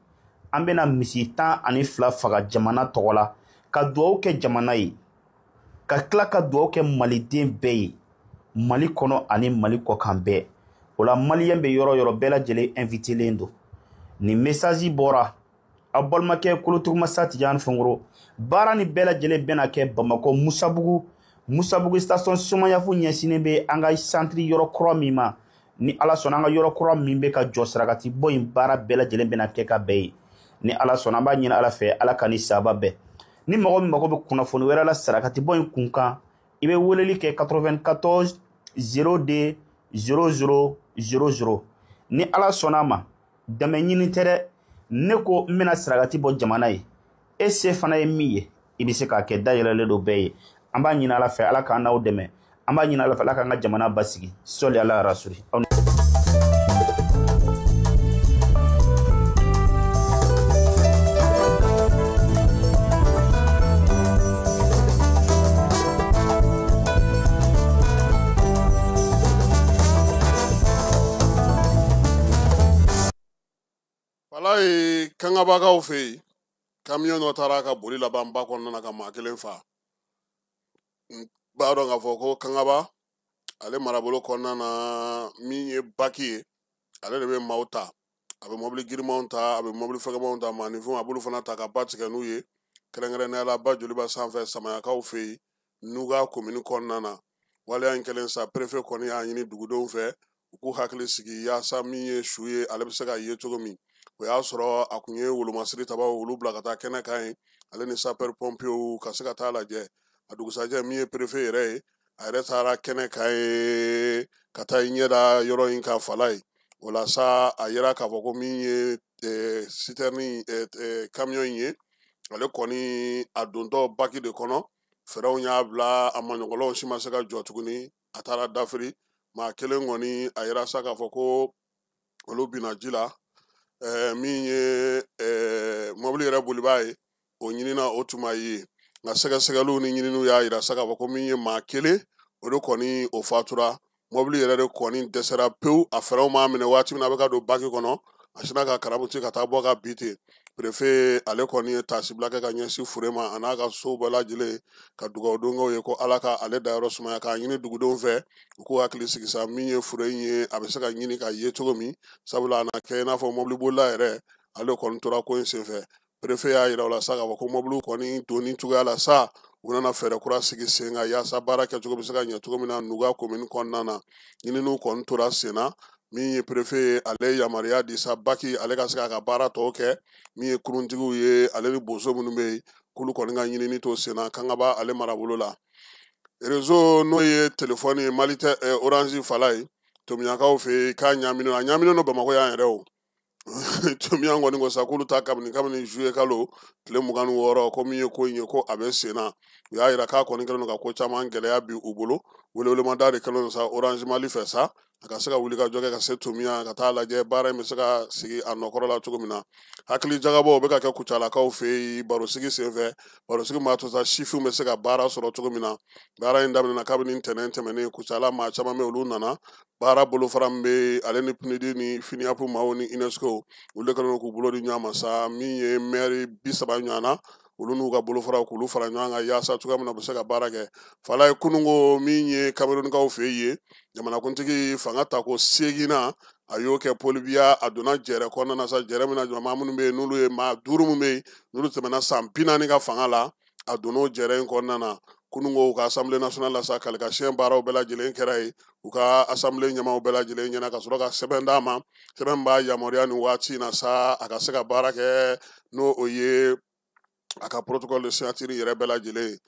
an bɛna misi 12 faga jamana tɔgɔ la, ka duwawu kɛ jamana ye, ka tila ka duwawu kɛ maliden bɛɛ ye, Mali kɔnɔ ani Mali kɔkan bɛɛ. O la maliyɛn bɛ yɔrɔ o yɔrɔ, bɛɛ lajɛlen invitelen don. Nin message bɔra aw balimakɛ Kolotugumasa Tidiane Fongoro. Baara ni bɛɛ lajɛlen bɛna kɛ Bamakɔ Musabugu, Musabugu station Somayafu ɲɛsinnen bɛ an ka centre yɔrɔ kura min ma. Ni Ala sɔnna, an ka yɔrɔ kura min bɛ ka jɔ, sarakati bɔ in baara bɛɛ lajɛlen bɛna kɛ ka bɛn ye. Ni Ala sɔnna, an b'a ɲini Ala fɛ, Ala ka ni saba bɛn. Ni mɔgɔ min mago bɛ kunnafoni wɛrɛ la sarakati bɔ in kun kan, i bɛ weleli kɛ 94 02 00 00. Ni Ala sɔnna a ma, dɛmɛ ɲini tɛ dɛ. Ne ko n bɛna sarakati bɔ jamana ye, e se fana ye min ye, i bɛ se k'a kɛ, dayɛlɛlen don bɛɛ ye. An b'a ɲini Ala fɛ, Ala k'an n'aw dɛmɛ. An b'a ɲini Ala fɛ, Ala k'an ka jamana basigi. Sɔli Ala rasuli. Kangabagaw fɛ yen, kamiyɔn dɔ taara ka boli laban ba kɔnɔna na ka maa kelen fa. N b'a dɔn k'a fɔ ko Kangaba ale marabolo kɔnɔna na, min ye baki ye, ale de bɛ maaw ta, a bɛ mɔbili girimanw ta, a bɛ mɔbili fɛgɛmanw ta, maaninfinw a b'olu fana ta ka ba tigɛ n'u ye, kɛrɛnkɛrɛnnenya la ba joliba sanfɛ Samayakaw fɛ yen Nuga komini kɔnɔna na. Waleya in kɛlen sa, perefe kɔni y'a ɲini dugudenw fɛ u k'u hakili sigi yaasa min ye su ye ale bɛ se ka ye cogo min. O y'a sɔrɔ a kun ye wolomasiri tabaw olu bila ka taa kɛnɛ kan yen, ale ni sapeur pompiers ka se ka taa lajɛ. A dugusajɛ, min ye perefe yɛrɛ ye, a yɛrɛ taara kɛnɛ kan yen ka taa i ɲɛ da yɔrɔ in kan fala ye. O la sa, a yira k'a fɔ ko min ye citerne camion in ye, ale kɔni a dontɔ baki de kɔnɔ, fɛɛrɛw y'a bila a maɲɔgɔnlɔw si ma se ka jɔ tuguni, a taara dafiri. Maa kelen kɔni a yira sa k'a fɔ ko olu binna ji la. Min ye mɔbili yɛrɛ bolibaa ye, o ɲinina o tun ma ye, nka sɛgɛsɛgɛliw ni ɲininiw y'a yira sa k'a fɔ ko min ye maa kelen, o de kɔni o fatura. Mɔbili yɛrɛ de kɔni dɛsɛra pewu, a fɛɛrɛw m'a minɛ waati min na a bɛ ka don baki kɔnɔ, a sinna ka karabuti ka taa bɔ ka bi ten. Perefe ale kɔni ye taasibila kɛ ka ɲɛsin fure ma, a n'a ka sow bɛɛ lajɛlen, ka dugawu donkaw ye ko Ala ka ale dayɔrɔ sumaya, k'a ɲini dugudenw fɛ u k'u hakili sigi sa, min ye fure in ye a bɛ se ka ɲini ka ye cogo min, sabula a na kɛ i n'a fɔ mɔbilibolila yɛrɛ ale kɔni tora ko in senfɛ. Perefe y'a yira o la sa k'a fɔ ko mɔbiliw kɔni donni cogoya la sa, u nana fɛɛrɛ kura sigi sen kan yaasa baara kɛcogo bɛ se ka ɲɛ cogo min na Nuga komini kɔnɔna na. Ɲininiw kɔni tora sen na. Min ye perefe ye, ale ye yamaruya di sa baki ale ka se k'a ka baara tɔw kɛ. Min ye kuruntigiw ye, ale ni boso minnu bɛ yen, k'olu kɔni ka ɲinini to sen na Kangaba ale marabolo la. Réseau n'o ye telefɔni ye, Malitel, Orange fala ye, Tomiyakaw fɛ yen k'a ɲaaminen don, a ɲaaminen don Bamakɔ yan yɛrɛ o. Tomiya kɔni ko sa k'olu ta kabini juillet kalo tile 26, ko min ye ko in ye ko a bɛ sen na. U y'a yira k'a kɔni kɛlen don ka ko caman gɛlɛya bi u bolo. Welewelemada de kɛlen don sa Orange Mali fɛ sa, a ka se ka wuli ka jɔ kɛ ka se Tomiya ka taa lajɛ baara in bɛ se ka sigi a nɔkɔrɔ la cogo min na. Hakili jagabɔ bɛ ka kɛ Kucalakaw fɛ yen barosigi senfɛ, barosigi b'a to sa sifinw bɛ se ka baara sɔrɔ cogo min na. Baara in daminɛna kabini ntɛnɛn tɛmɛnen. Kucala maa caman bɛ olu nana baara bolofara min bɛ ale ni PNUD ni FNUAP maaw ni UNESCO, olu de kɛlen don k'u bolo di ɲɔgɔn ma sa. Min ye mɛri 30 ɲɔgɔn na, olu n'u ka bolofaraw k'olu fara ɲɔgɔn kan yaasa cogoya min na u bɛ se ka baara kɛ. Fala ye kununko min ye Kamerunkaw fɛ yen, jamanakuntigi fanga ta ko 8nan a y'o kɛ Paul Biya, a donna jɛrɛ kɔnɔna na sa, jɛrɛ min na maa minnu bɛ yen n'olu ye maa 5 min bɛ yen n'olu tɛmɛna san 40 ka fanga la, a donna o jɛrɛ in kɔnɔna na. Kununko u ka assemblée nationale la sa, kalikasiyɛn baaraw bɛɛ lajɛlen kɛra yen, u ka assemblée ɲɛmaaw bɛɛ lajɛlen ɲɛna, ka sɔrɔ ka sɛbɛn d'a ma, sɛbɛn b'a yamaruya nin waati in na sa a ka se ka baara kɛ, n'o o ye a ka protocole de signature yɛrɛ bɛɛ lajɛlen ye.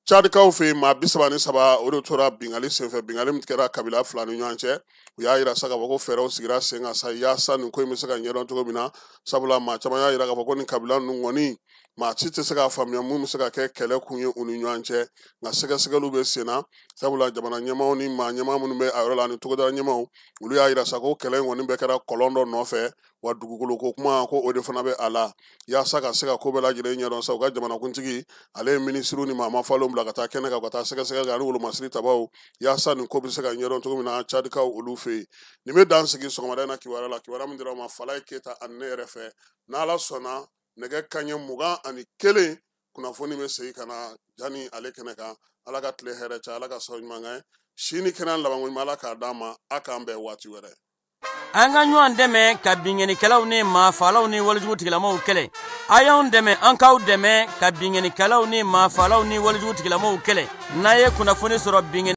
Tchadikaw fɛ yen, maa 33 o de tora bingali senfɛ, bingali min kɛra kabila fila ni ɲɔgɔn cɛ. U y'a yira sa k'a fɔ ko fɛɛrɛw sigira sen kan sa yaasa nin ko in bɛ se ka ɲɛdɔn cogo min na, sabula maa caman y'a yira k'a fɔ ko nin kabila ninnu kɔni maa si tɛ se k'a faamuya mun bɛ se ka kɛ kɛlɛ kun ye u ni ɲɔgɔn cɛ. Nka sɛgɛsɛgɛliw bɛ sen na, sabula jamana ɲɛmaaw ni maa ɲɛmaa minnu bɛ a yɔrɔ la ani togodala ɲɛmaaw, olu y'a yira sa ko kɛlɛ in kɔni bɛɛ kɛra kɔlɔn dɔ nɔfɛ, wa dugukolo ko kuma ko o de fana bɛ a la. Yaasa ka se ka ko bɛɛ lajɛlen ɲɛdɔn sa, u ka jamanakuntigi ale ye minisiriw ni maa mafalenw bila ka taa kɛnɛ kan ka taa sɛgɛsɛgɛli kɛ ani wolomasiri tabaw, yaasa nin ko bɛ se ka ɲɛdɔn cogo min na Tchadikaw olu fɛ yen. Nin bɛ dan sigi sɔgɔmada in na kibaruya la, kibaruya min dira aw ma Falaye Keyita ani ne yɛrɛ fɛ. N'Ala sɔnna, nɛgɛ kanɲɛ 21 kunnafoni bɛ segin ka na Jani ale kɛnɛ kan. Ala ka tile hɛrɛ caya, Ala ka sababu ɲuman k'an ye, si ni kɛnɛya labanko ɲuman Ala k'a d'an ma. A k'an bɛn waati wɛrɛ. An ka ɲɔgɔn dɛmɛ ka binkannikɛlaw ni maafaalaw ni walejugu tigilamaw kɛlɛ. A y'anw dɛmɛ, an k'aw dɛmɛ ka binkannikɛlaw ni maafaalaw ni walejugu tigilamaw kɛlɛ. N'a ye kunnafoni sɔrɔ binkanni